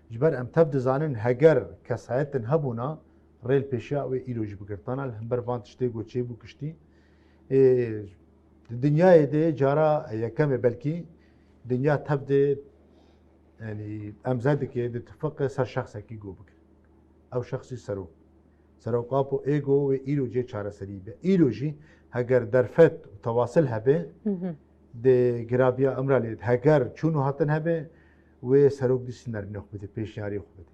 Ji ber em tev dizanin, heger kesayetin hebûna, rê li pêşiya wê îro jî bigirtana, li hember van tiştê ku çêbû giştî. Ê, di dinyayê de cara yekemê belkî dinya tev de, yani, em zedikê ditifiqe ser şexsekî ku bigire. Ew şexsî serok. Serok Apo ê ku wê îro cê çareserî be. Îro jî heger derfet û tewasil hebe, Hı hı. di giraviya Îmraliyê de heger çûn û hatin hebe, wê serok dîsî nermînê xwe bide, pêşniyariyê xwe bide.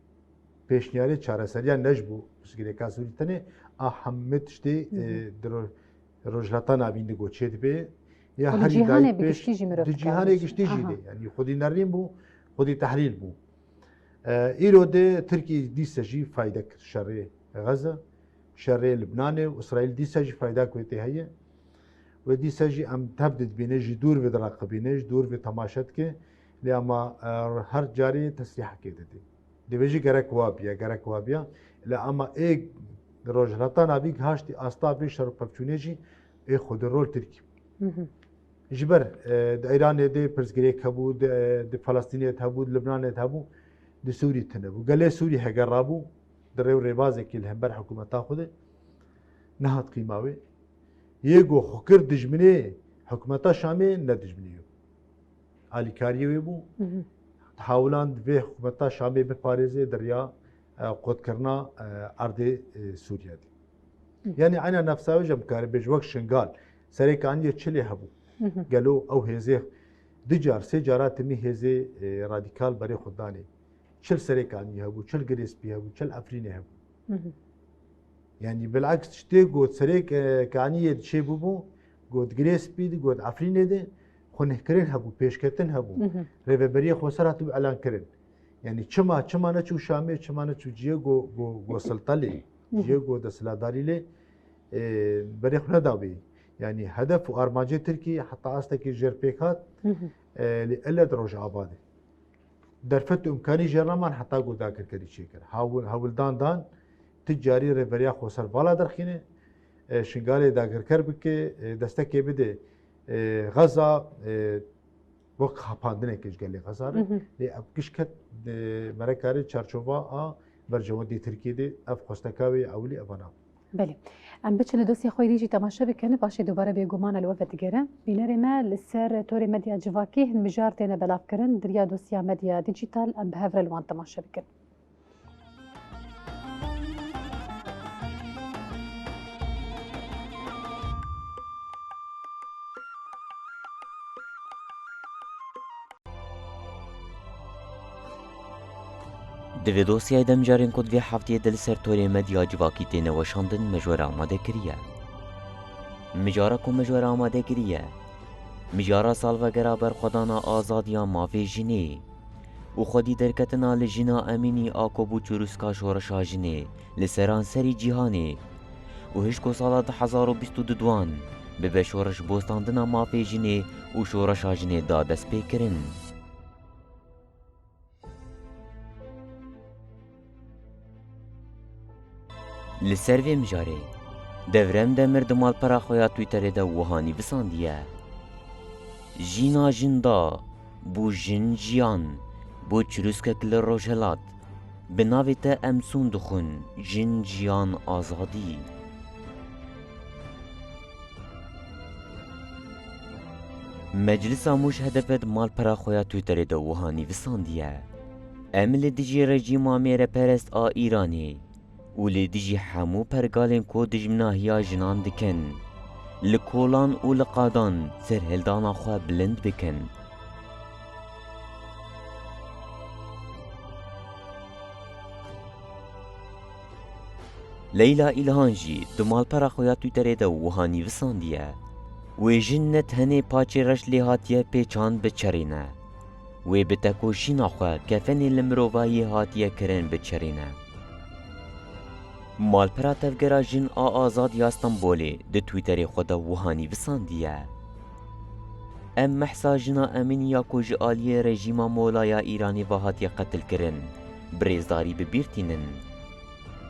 Pêşniyarê çareseriya ne ji bo pirsgirêka Sûrî tenê, a hemû tiştê, Hı hı. e, di ro-, Rojhilata Navîn de ku çêdibe, ya Û di herî cîhanê dayî bi pêş, giştî jî mirov di dikare cîhanê bêje. Giştî jî Aha. de, yanî xwedî nerîn bû, xwedî tehlîl bû. E, îro de Tirkî dîse jî fayde kir şerê Xeze, şerê Libnanê û Îsraîl dîse jî fayda ku tê heye. Wê dîse jî em tev didibîne, ji dûr ve diraqibîne, ji dûr ve temaşe dike. Lê ema, e, her carê tesrîhekê dide. Divê jî gerek wa biya, gerek wa biya. Lê ema ê Rojhilata Navîn gihaştî asta vê şer û pevçûnê jî ê xwedî rol Tirkî. Hı hı. Ji ber, e, di Îranê de pirsgirêk hebû, di, di Felestînê de hebû, di Libnanê de hebû, di Sûrî tune bû. Gelê Sûrî heger rabû, di rê û rêbazekî li hember hikûmeta xwe de nehat qîma wê. Yê ku xwe kir dijminê hikûmeta Şamê, ne dijminê wê bû. Alîkariyê wê bû. Hı hı. Hawilan divê hikûmeta Şamê biparêze di riya, e, qotkirina, e, erdê, e, Sûriye de. Hı. Yani eyna nefsa wê jî em karê bêj wek Şingal. Serê kaniyê çi lê hebû? Hı hı. Gelo ew hêzê du car, sê cara timî hêzê, e, radîkal berê xwe danê. Çil serê kaniyê hebû, çil Girê Spî hebû, çil Efrînê hebû. Hı hı. Yani bilaks tiştê got serê, e, kaniyê çê bûbû, got Girê Spî de, got Efrînê de, xwinehkirin hebû, pêşketin hebû. Hı hı. Rêveberiyê xweser hatibû elan kirin. Yani çima, çima neçû Şamê, çima neçû cihê go, go, go silta lê, Hı hı. cihê go desthilatdarî lê, e, berê xwe neda wê. Yanî hedef û armancê Tirkiyê heta astekî jêr pêk hat, Hı hı. e, lê elle di Rojavayê de. Derfet û imkanî jê re neman heta ku dagirkerî çêkir. Hewil-, hewildan dan, ti carî rêveriya xweser vala derxîne, e, Şingalê dagirker bike, e, destekê bide, e, Xeza, e, wek xapandinekê ji gelê Xeza re. Mhm. Lê ev giş ket, e, me nekarê çarçova a berjewendê Tirkiyê de, ev xwesteka wê ya ewilî eva nabû. Belê. Em biçin li dosyê xwe yê dî jî temaşe bikin, paşê dubare bêguman e li we vedigere. Bînerê me li ser torê medya civakî hin mijar têne belavkirin, di riya dosya medya dîjîtal em bi hev re li wan temaşe bikin. Di vê dosyayê de mijarên ku di vê hefteyê de li ser torê medya civakî têne weşandin, me ji we re amade kiriye. Mijara ku me ji we re amade kiriye, mijara salvegera berxwedana azadiya mafê jinê û xwedî derketina li jina Emînî a ku bû çirûska şoreşa jinê li seranserî cîhanê û hişko sala du hezar û bîst û duduan bibe şoreş bostandina mafê jinê û şoreşa jinê da destpêkirin. Li ser vê mijarê, Devrem Demir di malpera xwe ya Twitterê de wiha nivîsandiye: Jîna jin da, bû jin jiyan, bû çirûskek li rojhilat. Bi navê te em sûn dixwin, jin, jiyan, azadî. Meclisa Mûş H D P di malpera xwe ya Twitterê de wiha nivîsandiye: Em li dijî rejîma mêreperest a Îranê û li dijî hemû pergalên ku dijminahiya jinan dikin, li kolan û li qadan serhildana xwe bilind bikin. Leyla Îlhan jî di malpera xwe ya Twitterê de wiha nivîsandiye: Wê jin ne tenê paçê reş lê hatiye pêçan bi çerê ne. Wê bi tekoşîna xwe kefenê li mirovayî hatiye kirin bi çerê ne. Malpera Tevgera Jin a Azad ya Stenbolê di Twitterê xwe de wiha nivîsandiye: Em Mehsa jina Emînî ya ku ji aliyê rejîma Mola ya Îranê ve hatiye qetilkirin, bi rêzdarî bi bîr tînin.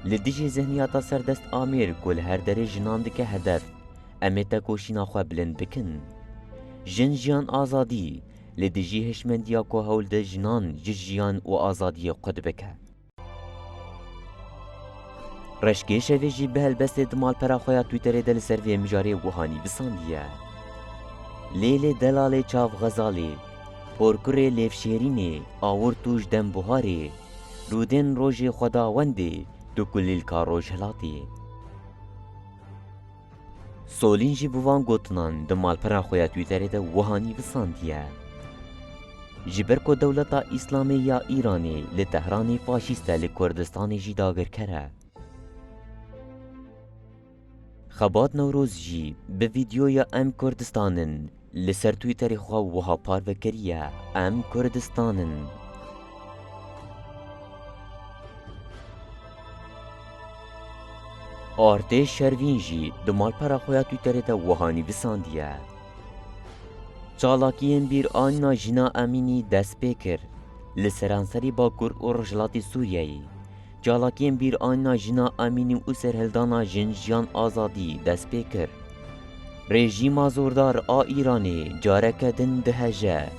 Li dijî zihniyeta serdest Amêr ku li her derê jinan dike hedef, em ê tekoşîna xwe bilind bikin. Jin, jiyan, azadî, li dijî hişmendiya ku hewl de jinan ji jiyan û azadiyê qut bike. Reşkê Şevê jî bi helbestê di malpera xwe ya Twitterê de li ser vê mijarê wiha nivîsandiye: Lêlê delalê çav Xezalê, porkurê lêvşêrînê, awir tûj dem buharê, rûdên rojê xwedawendê, tu kulîlka rojhilatê. Solîn jî bi van gotinan di malpera xwe ya Twitterê de wiha nivîsandiye: Ji ber ku dewleta Îslamê ya Îranê li Tehranê faşîst e, li Kurdistanê jî dagirker e. Xebat Newroz jî bi vîdyoya Em Kurdistan in li ser Twitterê xwe wiha parve kiriye: Em Kurdistan in. Artêş Şervîn jî di malpera xwe ya Twitterê de wiha nivîsandiye: Çalakiyên bîranîna jina Emînî dest pê kir. Li seranserî Bakur û Rojhilatê Sûriyeyê çalakiyên bîranîna jina Emînî û serhildana jin, jiyan, azadî dest pê kir. Rejîma zordar a Îranê careke din diheje.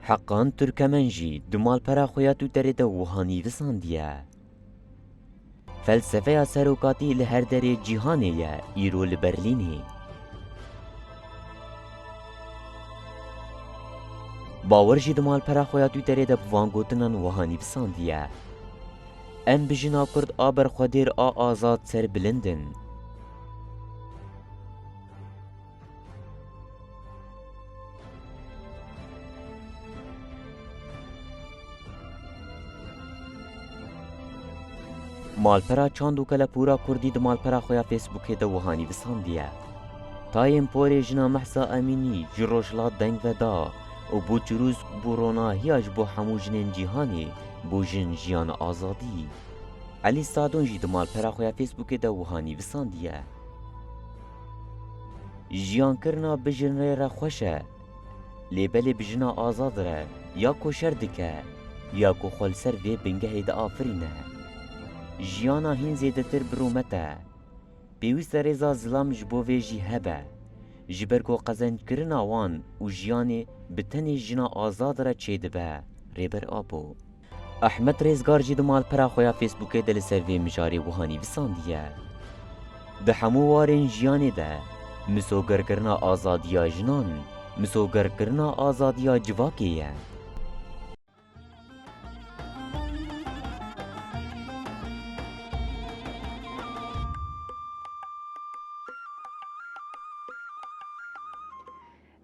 Heqan Turkemen jî di malpera xwe ya Twitterê de wiha nivîsandiye: Felsefeya serokatî li her derê cîhanê ye, îro li Berlînê. Bawer jî di malpera xwe ya Twitterê de bi van gotinan wiha nivîsandiye: Em bi jina Kurd a berxwedêr a azad serbilind in. Malpera Çand û Kelepûra Kurdî di malpera xwe ya Facebookê de wiha nivîsandiye: Tayên porê jina Mehsa Emînî ji Rojhilat deng veda û bû çirûsk, bû ronahiya ji bo hemû jinên cîhanê, bû jin, jiyan, azadî. Elî Sadon jî di malpera xwe ya Facebookê de wiha nivîsandiye. Jiyankirina bi jin re re xweş e. Lê belê bi jina azad re ya ku şer dike, ya ku xwe li ser vê bingehê diafirîne. Jiyana hîn zêdetir bi rûmet e. Pêwîst e rêza zilam ji bo vê jî hebe. Ji ber ku qezenckirina wan û jiyanê bi tenê jina azad re çêdibe. Rêber Apo. Ehmed Rêzgar jî di malpera xwe ya Facebookê de li ser vê mijarê wiha nivîsandiye. Di hemû warên jiyanê de, misogerkirina azadiya jinan, misogerkirina azadiya civakê ye.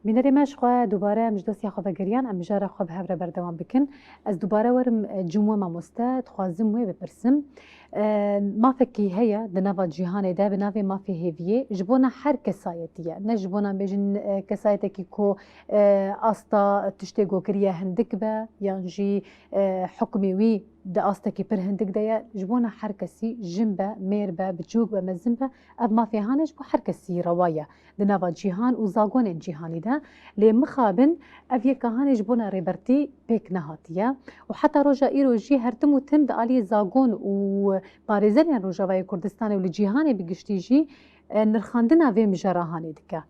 Bînerê me ji xwe dubare em ji dosya xwe vegeriyan, em mijara xwe bi hev re berdewam bikin. Ez dubare werim, e, cim we mamoste, dixwazim wê bipirsim. E, mafekî heye di nava cîhanê de bi navê mafê hêviyê, ji bona her kesayetî ye. Ne ji bona bêjin, e, kesayetekî ku, e, asta tiştê go kiriye hindik be, yan jî, e, hukmê wî di astekî pir hindik de ye. Ji bona her kesî, jin be, mêr be, biçûk be, mezin be, ev mafê hane ji bo her kesî rewa ye di nava cîhan û zagonên cîhanî de. Lê mixabin ev yeka hanê ji bona Rêbertî pêk nehatiye û heta roja îro jî her tim û tim di aliyê zagon û parêzerên Rojavayê Kurdistanê û li cîhanê bi giştî jî, e, nirxandina vê mijara hanê dike.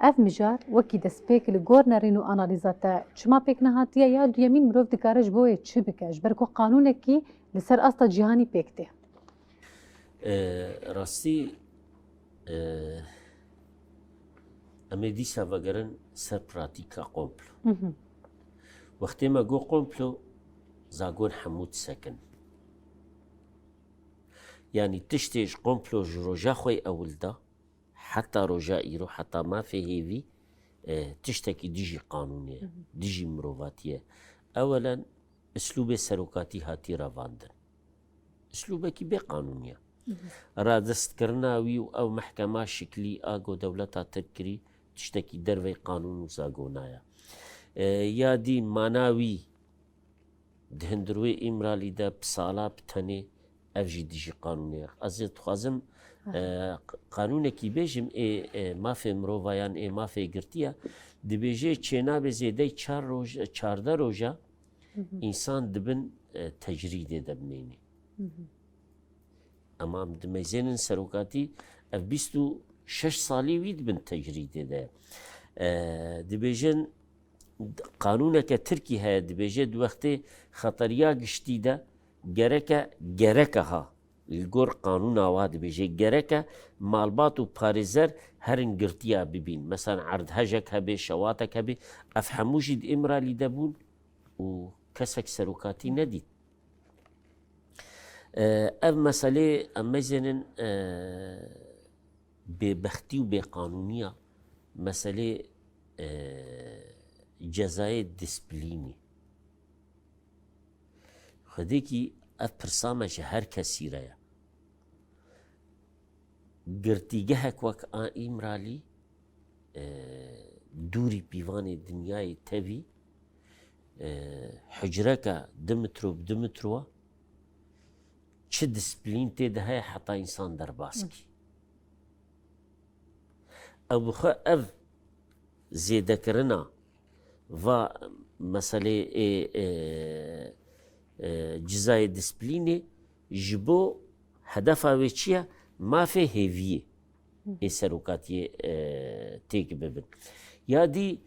Ev mijar wekî destpêk li gor nerîn û analîza te çima pêk nehatiye? Ya duyemîn, mirov dikare ji bo wê çi bike? Ji ber ku qanûnekî li ser asta cîhanî pêk tê. E, rastî, e, em ê dîsa vegerin ser pratîka komplo. Mhm. Wextê me got komplo, zagon hemû disekin. Yanî tiştê ji komplo ji roja xwe yê ewil de, heta roja îro, heta mafê hêvî, e, tiştekî dijî qanûnê ye, Mhm. dijî mirovatî ye. Ewelen, islûbê serokatî hatî revandin. Islûbekî bê qanûnî ye. Mhm. Radestkirina wî û ew mehkema şiklî a ku dewleta Tirk kirî, tiştekî dervey qanûn û zagona ye. E, ya dî mana wî di hundirwê Îmralî de bi sala bi tenê, ev jî dijî qanûnê ye. Ez ê dixwazim, Aha. e, q-, qanûnekî bêjim, ê, ê mafê mirovayan, ê mafê girtiya, dibêje çênabê zêdey çar roj, çardeh roja Mhm. însan dibin, e, tecrîdê de bimênî. Mhm. Ema em dimeyzênin serokatî, ev bîst û şeş salî wî dibin tecrîdê de. E, dibêjin, qanûneke Tirkî heye, dibêje di wextê xeteriya giştî de gereke, gereke ha, li gor qanûna wa dibêje, gereke malbat û parêzer herin girtiya bibîn. Mesela erdhejek hebe, şewatek hebe, ev hemû jî di Îmralî de bûn û kesek serokatî nedît. E, ev meselê em meyzênin, e, bêbextî û bêqanûniya meselê, e, cezayê disiplînê. Xwedêkî ev pirsa me ji her kesî re ye. Girtîgehek wek a Îmralî, e, dûrî pîvanê dinyayê tevî, e, hucreka du metro bi du metro, çi disiplîn tê de heye heta însan derbas kî. Ew bi xwe ev zêdekirina va meselê ê, e, e, cizayê disiplînê ji bo hedefa wê çi ye? Mafê hêviyê ê serokatiyê, e, têk bibin. Ya dî,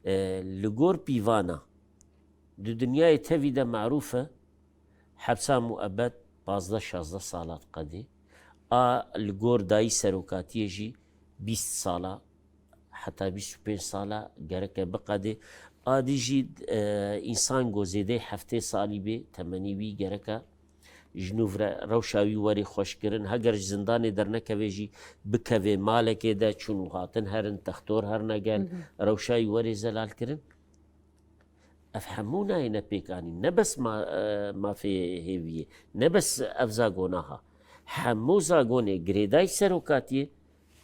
e, li gor pîvana di dinyayê tevî de marûf e, hepsa muebbet pazdeh şazdeh sala diqedê. A li gor dayî serokatiyê jî bîst sala, heta bîst û pênc sala gereke biqedê. A dî jî, e, însan go zêdeyî heftê salî bê, temenî wî gereke ji nû re rewşa wî werê xweşkirin. Heger ji zindanê dernekeve jî, bikevê malekê de, çûn û hatin herin, textor herine gel, Mhm. rewşa wî werê zelalkirin. Ev hemû nayêne pêkanîn. Ne bes ma-, e, mafê hêviyê, ne bes ev zagona ha. Hemû zagonê girêdayî serokatiyê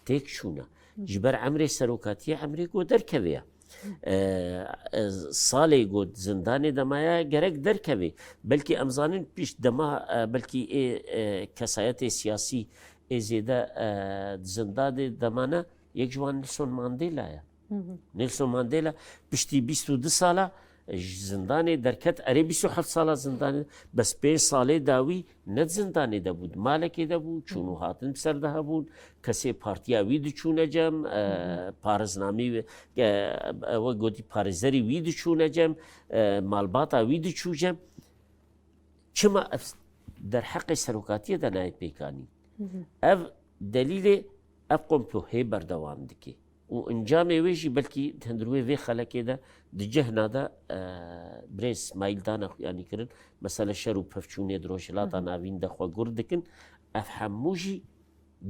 têk çûne. Ji ber emrê serokatiyê emrê ku derkeve ye. E, e, salê got zindanê de maye gerek derkevê. Belkî em zanin pişt dema, e, belkî ê, e, kesayetê siyasî ê zêde, e, di zindanê de mane, yek ji wan Nelson Mandela ye. Nelson Mandela piştî bîst û du sala ji zindanê derket, erê bîst û heft sala zindanê, bes pênc salê dawî ne di zindanê de bû, di malekê de bû, çûn û hatin bi ser de hebûn, kesê partiya wî diçûne cem, e, pariznamî, e, e, wek gotî parêzerî wî diçûne cem, e, malbata wî diçû cem. Çima ev derheqê serokatiyê de nayê pêkanîn? Ev delîlê ev komplo hê berdewam dike. Û encamê wê jî belkî di hundirê vê xelekê de di cihna de, e, birêz Smaîl dane xuyanî kirin. Mesele şer û pevçûnê di Rojhilata Navîn de xwe gur dikin. Ev hemû jî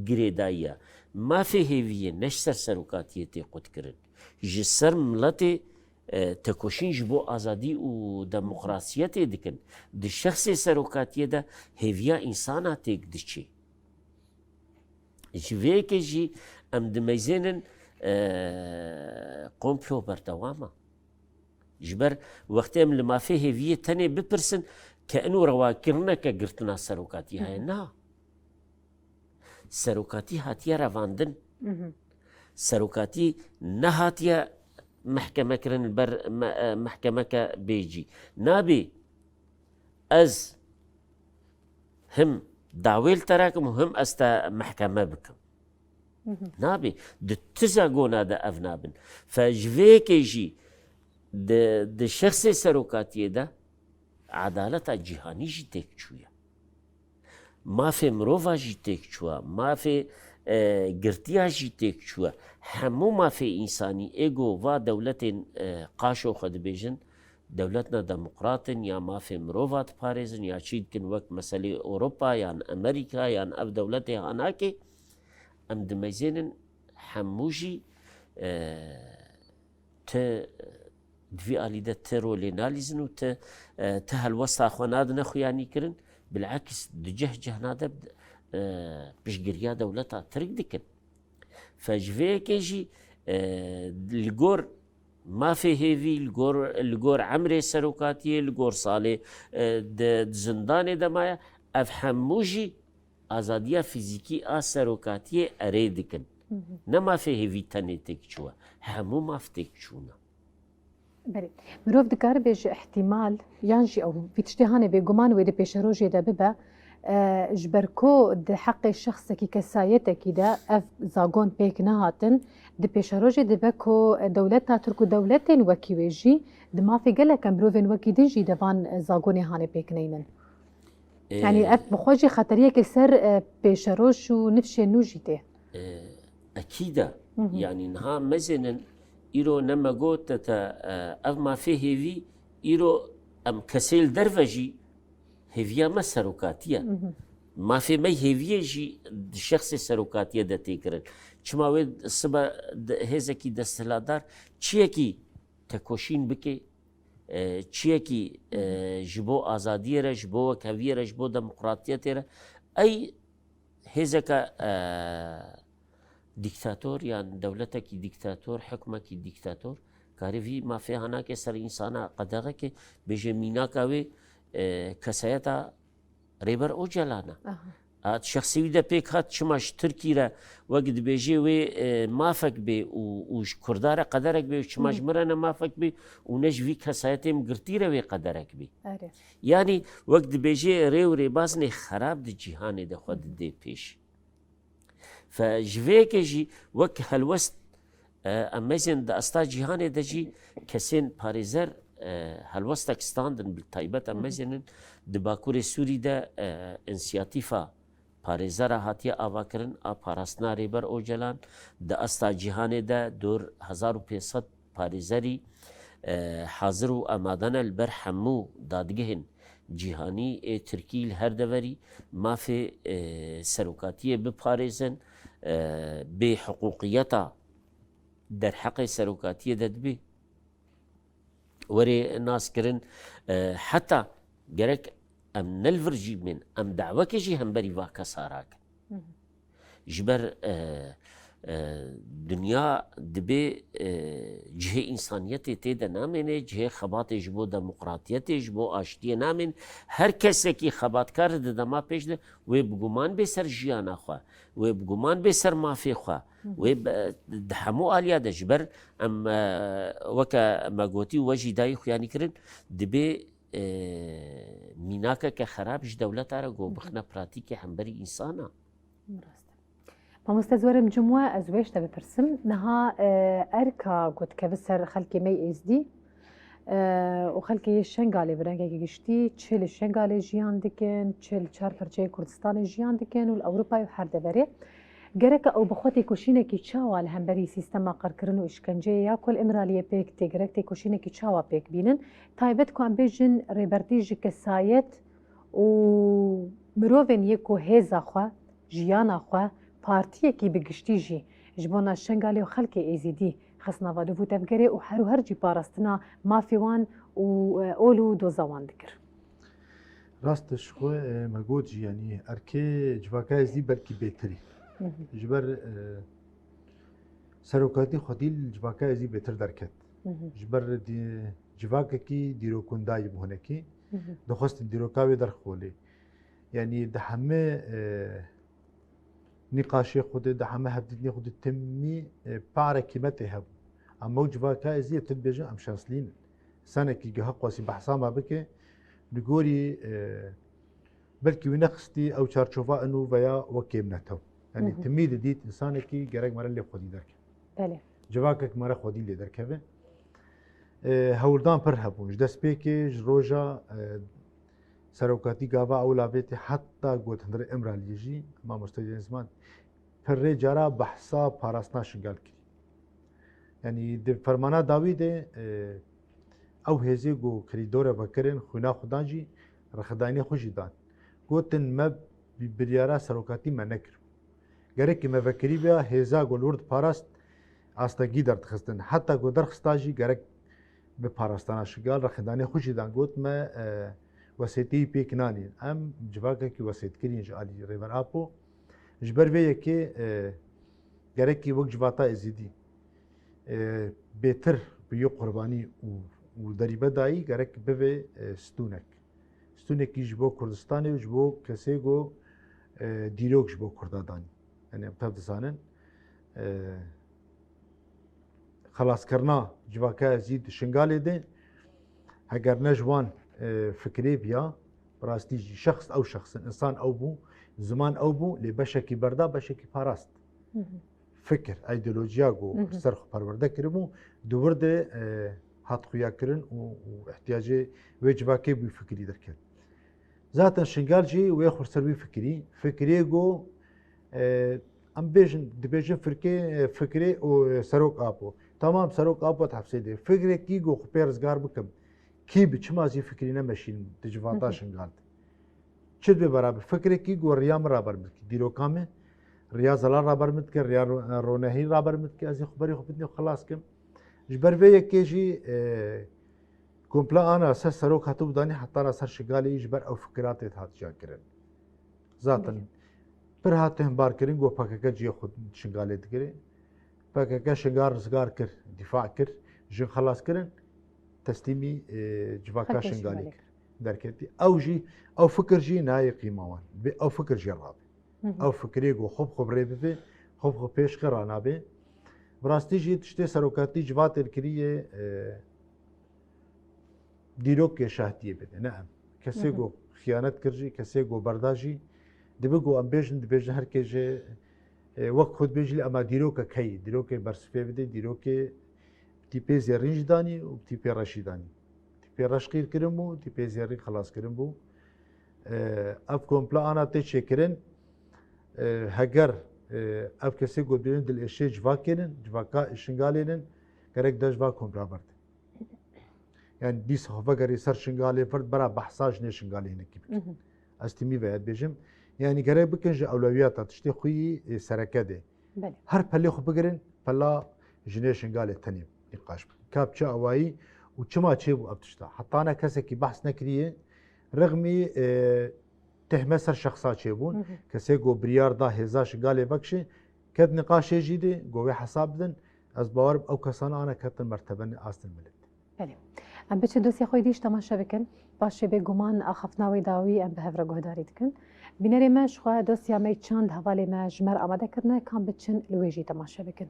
girêdayî ye. Mafê hêviyê ne ji ser serokatiyê tê qutkirin. Ji ser miletê, e, tekoşîn ji bo azadî û demokrasiyetê dikin. Di şexsê serokatiyê de hêviya însana têk diçe. Ji vê yekê jî em dimeyzênin, e, komplo berdewam e. Ji ber wextê em li mafê hêviyê tenê bipirsin ke ino rewakirineke girtina serokatî heye. Na. Serokatî hatiye revandin. Serokatî nehatiye mehkeme kirin li ber me-, e, mehkemeke bêjî. Nabê ez him dawê li te rakim û him ez te mehkeme bikim. Nabê. Di tu zagona de ev nabin. Fe ji vê yekê jî di, di şexsê serokatiyê de edaleta cîhanî jî têk çûye. Mafê mirova jî têk çûye, mafê, e, girtiya jî têk çûye. Hemû mafê însanî ê ku va dewletên, e, qaşo xwe dibêjin, dewletna demokrat in ya mafê mirova diparêzin ya çî dikin wek meselê Ewropa yan Amerîka yan ev dewletê hanakê, em dimeyzênin hemû jî, e, ti di vî alî de ti rolê nalîzin û ti, e, ti helwesta xwe nadine xuyanî kirin. Bileks di cih cihna de, e, piştgiriya dewleta Tirk dikin. Fe ji vê yekê jî, e, li gor mafê hêvî, li gor, li gor emrê serokatiyê, li gor salê, e, di, di zindanê de maye, ev hemû jî azadiya fîzîkî a serokatiyê erê dikin. Ne mafê hêvî tenê têk çûye, hemû maf têk çûne. Belê. Mirov dikare bêje îhtîmal, yan jî ew vî tiştê hanê bêguman wê di pêşerojê de bibe, e, ji ber ku di heqê şexsekî, kesayetekî de ev zagon pêk nehatin, di pêşerojê dibe ku dewleta Tirk û dewletên wekî wê jî di mafê geleke mirovên wekî din jî de van, e, zagonê hanê pêk neynin. Yanî ev bi xwe jî xeteriyekê ser, e, pêşeroj û nifşên nû jî tê. E, ekîd e. Yanî niha mezênin, îro ne me got te, te, e, ev mafê hêvî, îro em kesê li derve jî hêviya me serokatî ye. Mafê me hêviyê jî di şexsê serokatiyê de tê kirin. Çima wê sibe de-, hêzekî desthilatdar çiyekî tekoşîn bike, e, çiyekî, e, ji bo azadiyê re, ji bo wekheviyê re, ji bo demokratiyetê re, ey hêzeke, e, dîktator yan dewletekî dîktator, hikmekî dîktator, karê vî mafê hanakê ser însana qedexeke, bêje mînaka wê, e, kesayeta Rêber Ocalan e. Aha. Hat şexsê wî de pêk hat, çima ji Tirkî re wek dibêjê wê, e, mafek bê û, û ji Kurda re qederek bê û çima ji min re ne mafek bê û ne ji vî kesayetê min girtî re wê qederek bê. Erê. Yanî wek dibêjê rê û rêbazinê xerab di cîhanê de xwe didê pêş. Fe ji vê yekê jî wek helwest, e, em mezên di asta cîhanê de jî kesên parêzer, e, helwestek standin, bi taybet em mezênin di Bakurê Sûrî de, e, însiyatîfa parêzera hatiye avakirin a parastina Rêber Ocalan. Di asta cîhanê de dor hezar û pênc sed parêzerî, e, hazir û amade ne li ber hemû dadgehên cîhanî ê Tirkî li her deverî mafê, e, serokatiyê biparêzin, e, bêhiqûqiyeta derheqê serokatiyê de dibê were naskirin, e, heta gerek em ne li vir jî bên, em dawekê jî hemberî va kesa rakin. Ji ber, e, E, dinya dibê, e, cihê însaniyetê tê de namêne, cihê xebatê ji bo demokratiyetê, ji bo aştiyê namên. Her kesekî xebatkar di dema pêş de wê bi guman bê ser jiyana xwe, wê bi guman bê ser mafê xwe, wê bi, di hemû aliya de ji ber em, e, weke me gotî û we jî dayî xuyanî kirin, dibê, e, mînakeke xerab ji dewleta re go bixine pratîkê hemberî însana. Rast e. Mamoste, ez werim cim we, ez wê ji te bipirsim. Niha, e, erka ku dikeve ser xelkê me yê Êzdî, e, û xelkê yê Şengalê bi rengekî giştî, çi li Şengalê jiyan dikin, çi li çar perçeyê Kurdistanê jiyan dikin û li Ewropayê û her deverê. Gereke ew bi xwe têkoşînekî çawa li hemberî sîstema qirkirin û îşkenceyê ya ku li Îmraliyê pêk tê, gerek têkoşînekî çawa pêk bînin? Taybet ku em bêjin Rêbertî ji kesayet û mirovên yê ku hêza xwe, jiyana xwe, partiyekî bi giştî jî ji bona Şengalê û xelkê Êzîdî xistna va dûv û tevgerê û her û her jî parastina mafê wan û, e, ol û doza wan dikir. Rast e, ji xwe, e, me got jî, yanî erkê civaka Êzîdî belkî bêtir e. Ji ber, e, serokatî xwedî li civaka Êzîdî bêtir derket. Ji ber dî-, civakekî dîrokundayî bû hinekî. Dixwestin dîroka wê derxolê. Yanî di heme, e, nîqaşê xwe de, di heme hevdîtinê xwe de timî, e, para kîmetê hebû. Em ew civaka Êzîdî tu dibêjin em şanslî ne. Senekî giha qasî behsa me bike, li gorî, e, belkî wî nexistî ew çarçova ino veya wek kêm netew. Yanî timî didît însanekî gerek mere lê xwedî derkeve. Belê. Civakek mere xwedî lê derkeve. E, hewldan pir hebûn. Ji destpêkê, ji roja, e, serokatî gava ewla vê tê heta got hundirê Îmraliyê jî, mamoste Cengizman, pirrê cara behsa parastina Şingal kirî. Yanî di fermana dawî de, e, ew hêzê ku kirîdore vekirin, xwîna xwe dan jî, rexdayînê xwe jî dan. Gotin me bi-, biryara serokatî me nekir. Gerekî me vekirî biya, hêza ku li wir diparast, astengî derdixistin. Heta ku derxista jî gerek bi parastana Şingal, rexdayînê xwe jî dan. Got me, e, wesêtiyî pêk nanîn. Em civakekî wesêtkirîn ji alî Rêber Apo. Ji ber vê yekê, e, gerekî wek civata Êzîdî, e, bêtir bi yê qurbanî û, û derîbe dayî gerek bibe, e, stûnek. Stûnekî ji bo Kurdistanê û ji bo kesê ku, e, dîrok ji bo Kurda danî. Yanî em tev dizanin, e, xelaskirina civaka Êzîdî di Şingalê de, heger ne ji wan, e, fikirê biya, bi rastî jî şexs ew şexs in, însan ew bû, ziman ew bû, lê beşekî berda, beşekî parast. Fikir, îdeolojiya ku ser xwe perwerde kiribû, di wir de, e, hat xuyakirin û, û ihtiyacê wê civakê bû fikirî derket. Zaten Şingal jî wê xwe ser wî fikirî, fikirê ku, e, em bêjin, dibêjin fikirê, e, fikirê û, e, Serok Apo. Tamam, Serok Apo di hepsê de. Fikrekî ku xwe pê rizgar bikim. Kî bi çima zî fikirî nemeşîn di civata Şingal de? Çi dibe beraber? Fikrekî ku riya min raber min dike, dîroka min, riya zelal raber min dike, riya ro-, ronehî raber min dike, ez ê xwe berê xwe bidinê xwe xilas kim. Ji ber vê yekê jî, e, kompla ana ser serok hatibû danî, heta na ser Şingalê ji ber ew fikira tê dihat jiyan kirin. Zaten pir hat himbar kirin, got P K K cihê xwe Şingalê digire. P K K Şingal rizgar kir, dîfa kir, jin xelas kirin, teslîmî, e, civaka Şingalê kir. Derketî. Ew jî, ew fikir jî nayê qîma wan. Bê ew fikir jî rabe. Ew fikirê ku xwe bi xwe bi rê bibe, xwe bi xwe pêş xe ranabe. Bi rastî jî tiştê serokatî civatê li kirî ye, e, dîrokê şahdiyê bide, ne em. Kesê ku xiyanet kir jî, kesê ku berda jî, dibe ku em bêjin, dibêjin her kê ji, e, wek xwe dibêjî lê ema dîrokek heyî, dîrokê bersivê bide, dîrokê tîpê zêrîn jî danî û tîpê reş jî danî. Tîpê reş qîr kirin bû, tîpê zêrîn xelas kirin bû. E, ev kompla ana tê çêkirin, e, heger, e, ev kesê ku dibêjin dilêşê civakê nin, civaka Şingalê nin, gerek dest va kompla berde. Yani dîsa xwe vegerî ser Şingalê vir bera behsa jinê Şingalê hinekî bike. Ez timî veya dibêjim. Yani gerek bikin ji ewlewiyata tiştê xwe yî, e, sereke de. Belê. Her pelê xwe bigirin, pela jinê Şingalê tenê nîqaş bikin. Ka bi çi awayî û çima çêbû ev tişta? Heta ne kesekî behs nekiriye. Rixmî, e, tehme ser şexsa çêbûn. Kesê ku biryar da hêza Şingalê vekişe, Ket nîqaşê jî dê, ku wê hesab bidin, ez bawer im ew kesana ana ketin mertebene astin milet. Belê. Em biçin dosya xwe dîş temaşe bikin. Paşê bêguman axaftina wê dawî em bi hev re guhdarî dikin. Bînerê me ji xwe dosya me çand hevalê me ji me re amade kirine, kan biçin li wê jî temaşe bikin.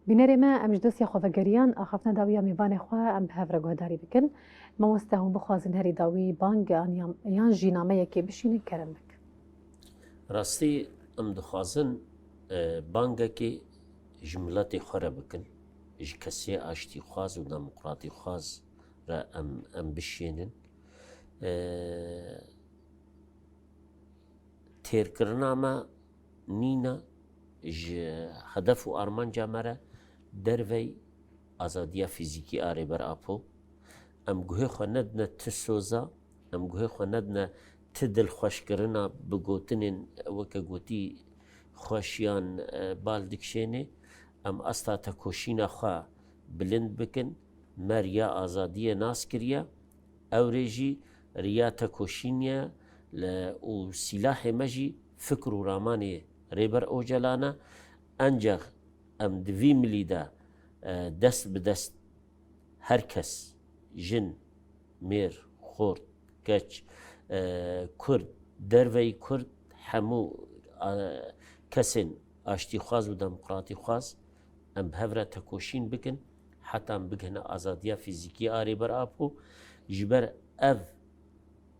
Bînerê me, em ji dosya xwe vegeriyan, axaftina dawî ya mêvanê xwe em bi hev re guhdarî bikin. Mamoste, hûn bixwazin herî dawî bang an yan, yan jî nameyekê bişînin, kerem bik. Rastî, em dixwazin, e, bangekê ji miletê xwe re bikin, ji kesê aştîxwaz û demokratîxwaz re em, em bişênin. E, têrkirina me nîne, ji hedef û armanca me re dervey azadiya fîzîkî a Rêber Apo. Em guhê xwe nedine ti soza, em guhê xwe nedine ti dilxweşkirina bi gotinên weke gotî xweşiyan, e, bal dikişênê. Em asta tekoşîna xwe bilind bikin. Me riya azadiyê nas kiriye. Ewrê jî riya tekoşînê ye li, û sîlahê me jî fikr û ramanê Rêber Ocalan e. Encax em di vî milî de, e, dest bi dest her kes, jin, mêr, xort, keç, e, kurd, derveyî kurd, hemû, e, kesên aştîxwaz û demokratîxwaz, em bi hev re tekoşîn bikin, heta em bigihine azadiya fîzîkî a Rêber Apo. Ji ber ev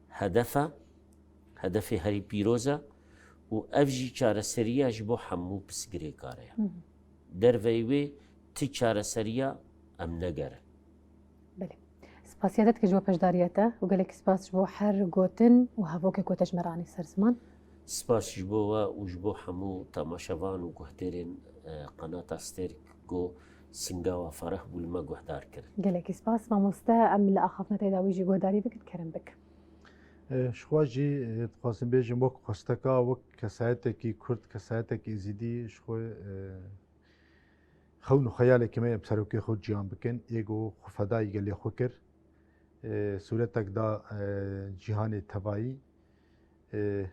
hedef e, hedefê herî pîroz e û ev jî çareseriya ji bo hemû pirsgirêkar e. Derveyî wê ti çareseriya em negerin. Belê. Spasiya te dike ji bo beşdariya te û gelekî spas ji bo her gotin û hevokê ku te ji me re anî ser ziman. Spas ji bo we û ji bo hemû temaşevan û guhdarên, e, qenata Stêrk ku Singawa Fereh bû li me guhdar kirin. Gelekî spas mamoste, em li axaftina te de wî jî guhdarî bikin, kerem bik. E, ji xwe jî, e, dixwazim bêjim, wek xwesteka, wek kesayetekî kurd, kesayetekî êzidî, ji xwe, e, xewn û xeyalekî me ye bi serokê xwe ciyan bikin, ê ku xwe fedayî gelê xwe kir, e, sûretek da, e, cîhanê tevayî. E,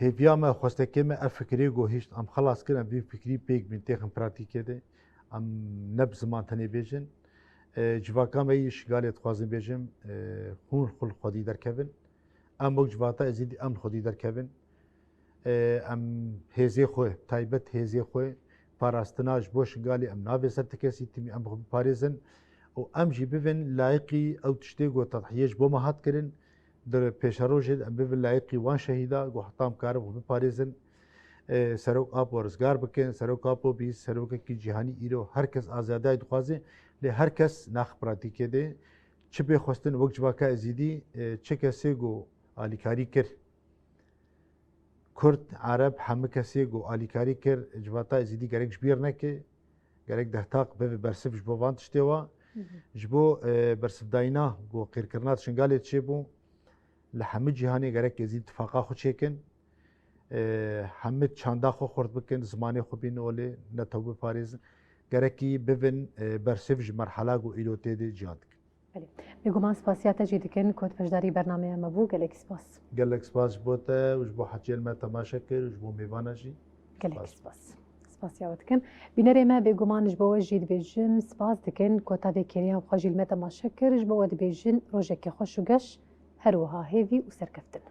hêviya me, xwestekê me ev fikirê ku hişt em xelas kirin, em vî fikrî pêk bîn, têxin pratîkê de, em ne bi ziman tenê bêjin. E, civaka me yî Şingalê dixwazin bêjim, e, hûn xwe li xwedî derkevin. Em wek civata êzidî em li xwedî derkevin. E, em hêzê xwe, taybet hêzê xwe, parastina ji bo Şingalê em nabê ser ti kesî, timî em bi xwe biparêzin û em jî bibin layiqî ew tiştê ku tedhiyê ji bo me hat kirin, di pêşerojê de em bibin layiqî wan şehîda ku heta em karin xwe biparêzin. E, Serok Apo rizgar bikin, Serok Apo bî serokekî cîhanî, îro her kes azadiyayê dixwaze, lê her kes nax pratîkê de. Çi bê xwestin wek civaka êzidî, e, çi kesê ku alîkarî kir, Kurd, Ereb, hemû kesê ku alîkarî kir, civata êzidî gerek ji bîr neke, gerek dehtaq bibe bersiv ji bo van tiştê wa. Ji bo, e, bersivdayîna ku qîrkirina di Şingalê çêbû, li hemû cîhanê gerek êzidî tifaqa xwe çêkin, e, hemû çanda xwe xurt bikin, zimanê xwe bînin olê, netew biparêzin. Gerekî bibin, e, bersiv ji merhela ku îro tê de ciya dikin. Belê. Bêguman spasiya te jî dikin ku tu beşdarî bernameya me bû. Gelekî spas. Gelek spas ji bo te û ji bo heçiyên me temaşe kir û ji bo mêvana jî. Gelek spas. Spasiya we dikim. Bînerê me, bêguman ji bo we jî dibêjim, spas dikin ku ta vê kêliya xwe jî li me temaşe kir. Ji bo we dibêjin rojekê xweş û geş, her wiha hêvî û serkeftin.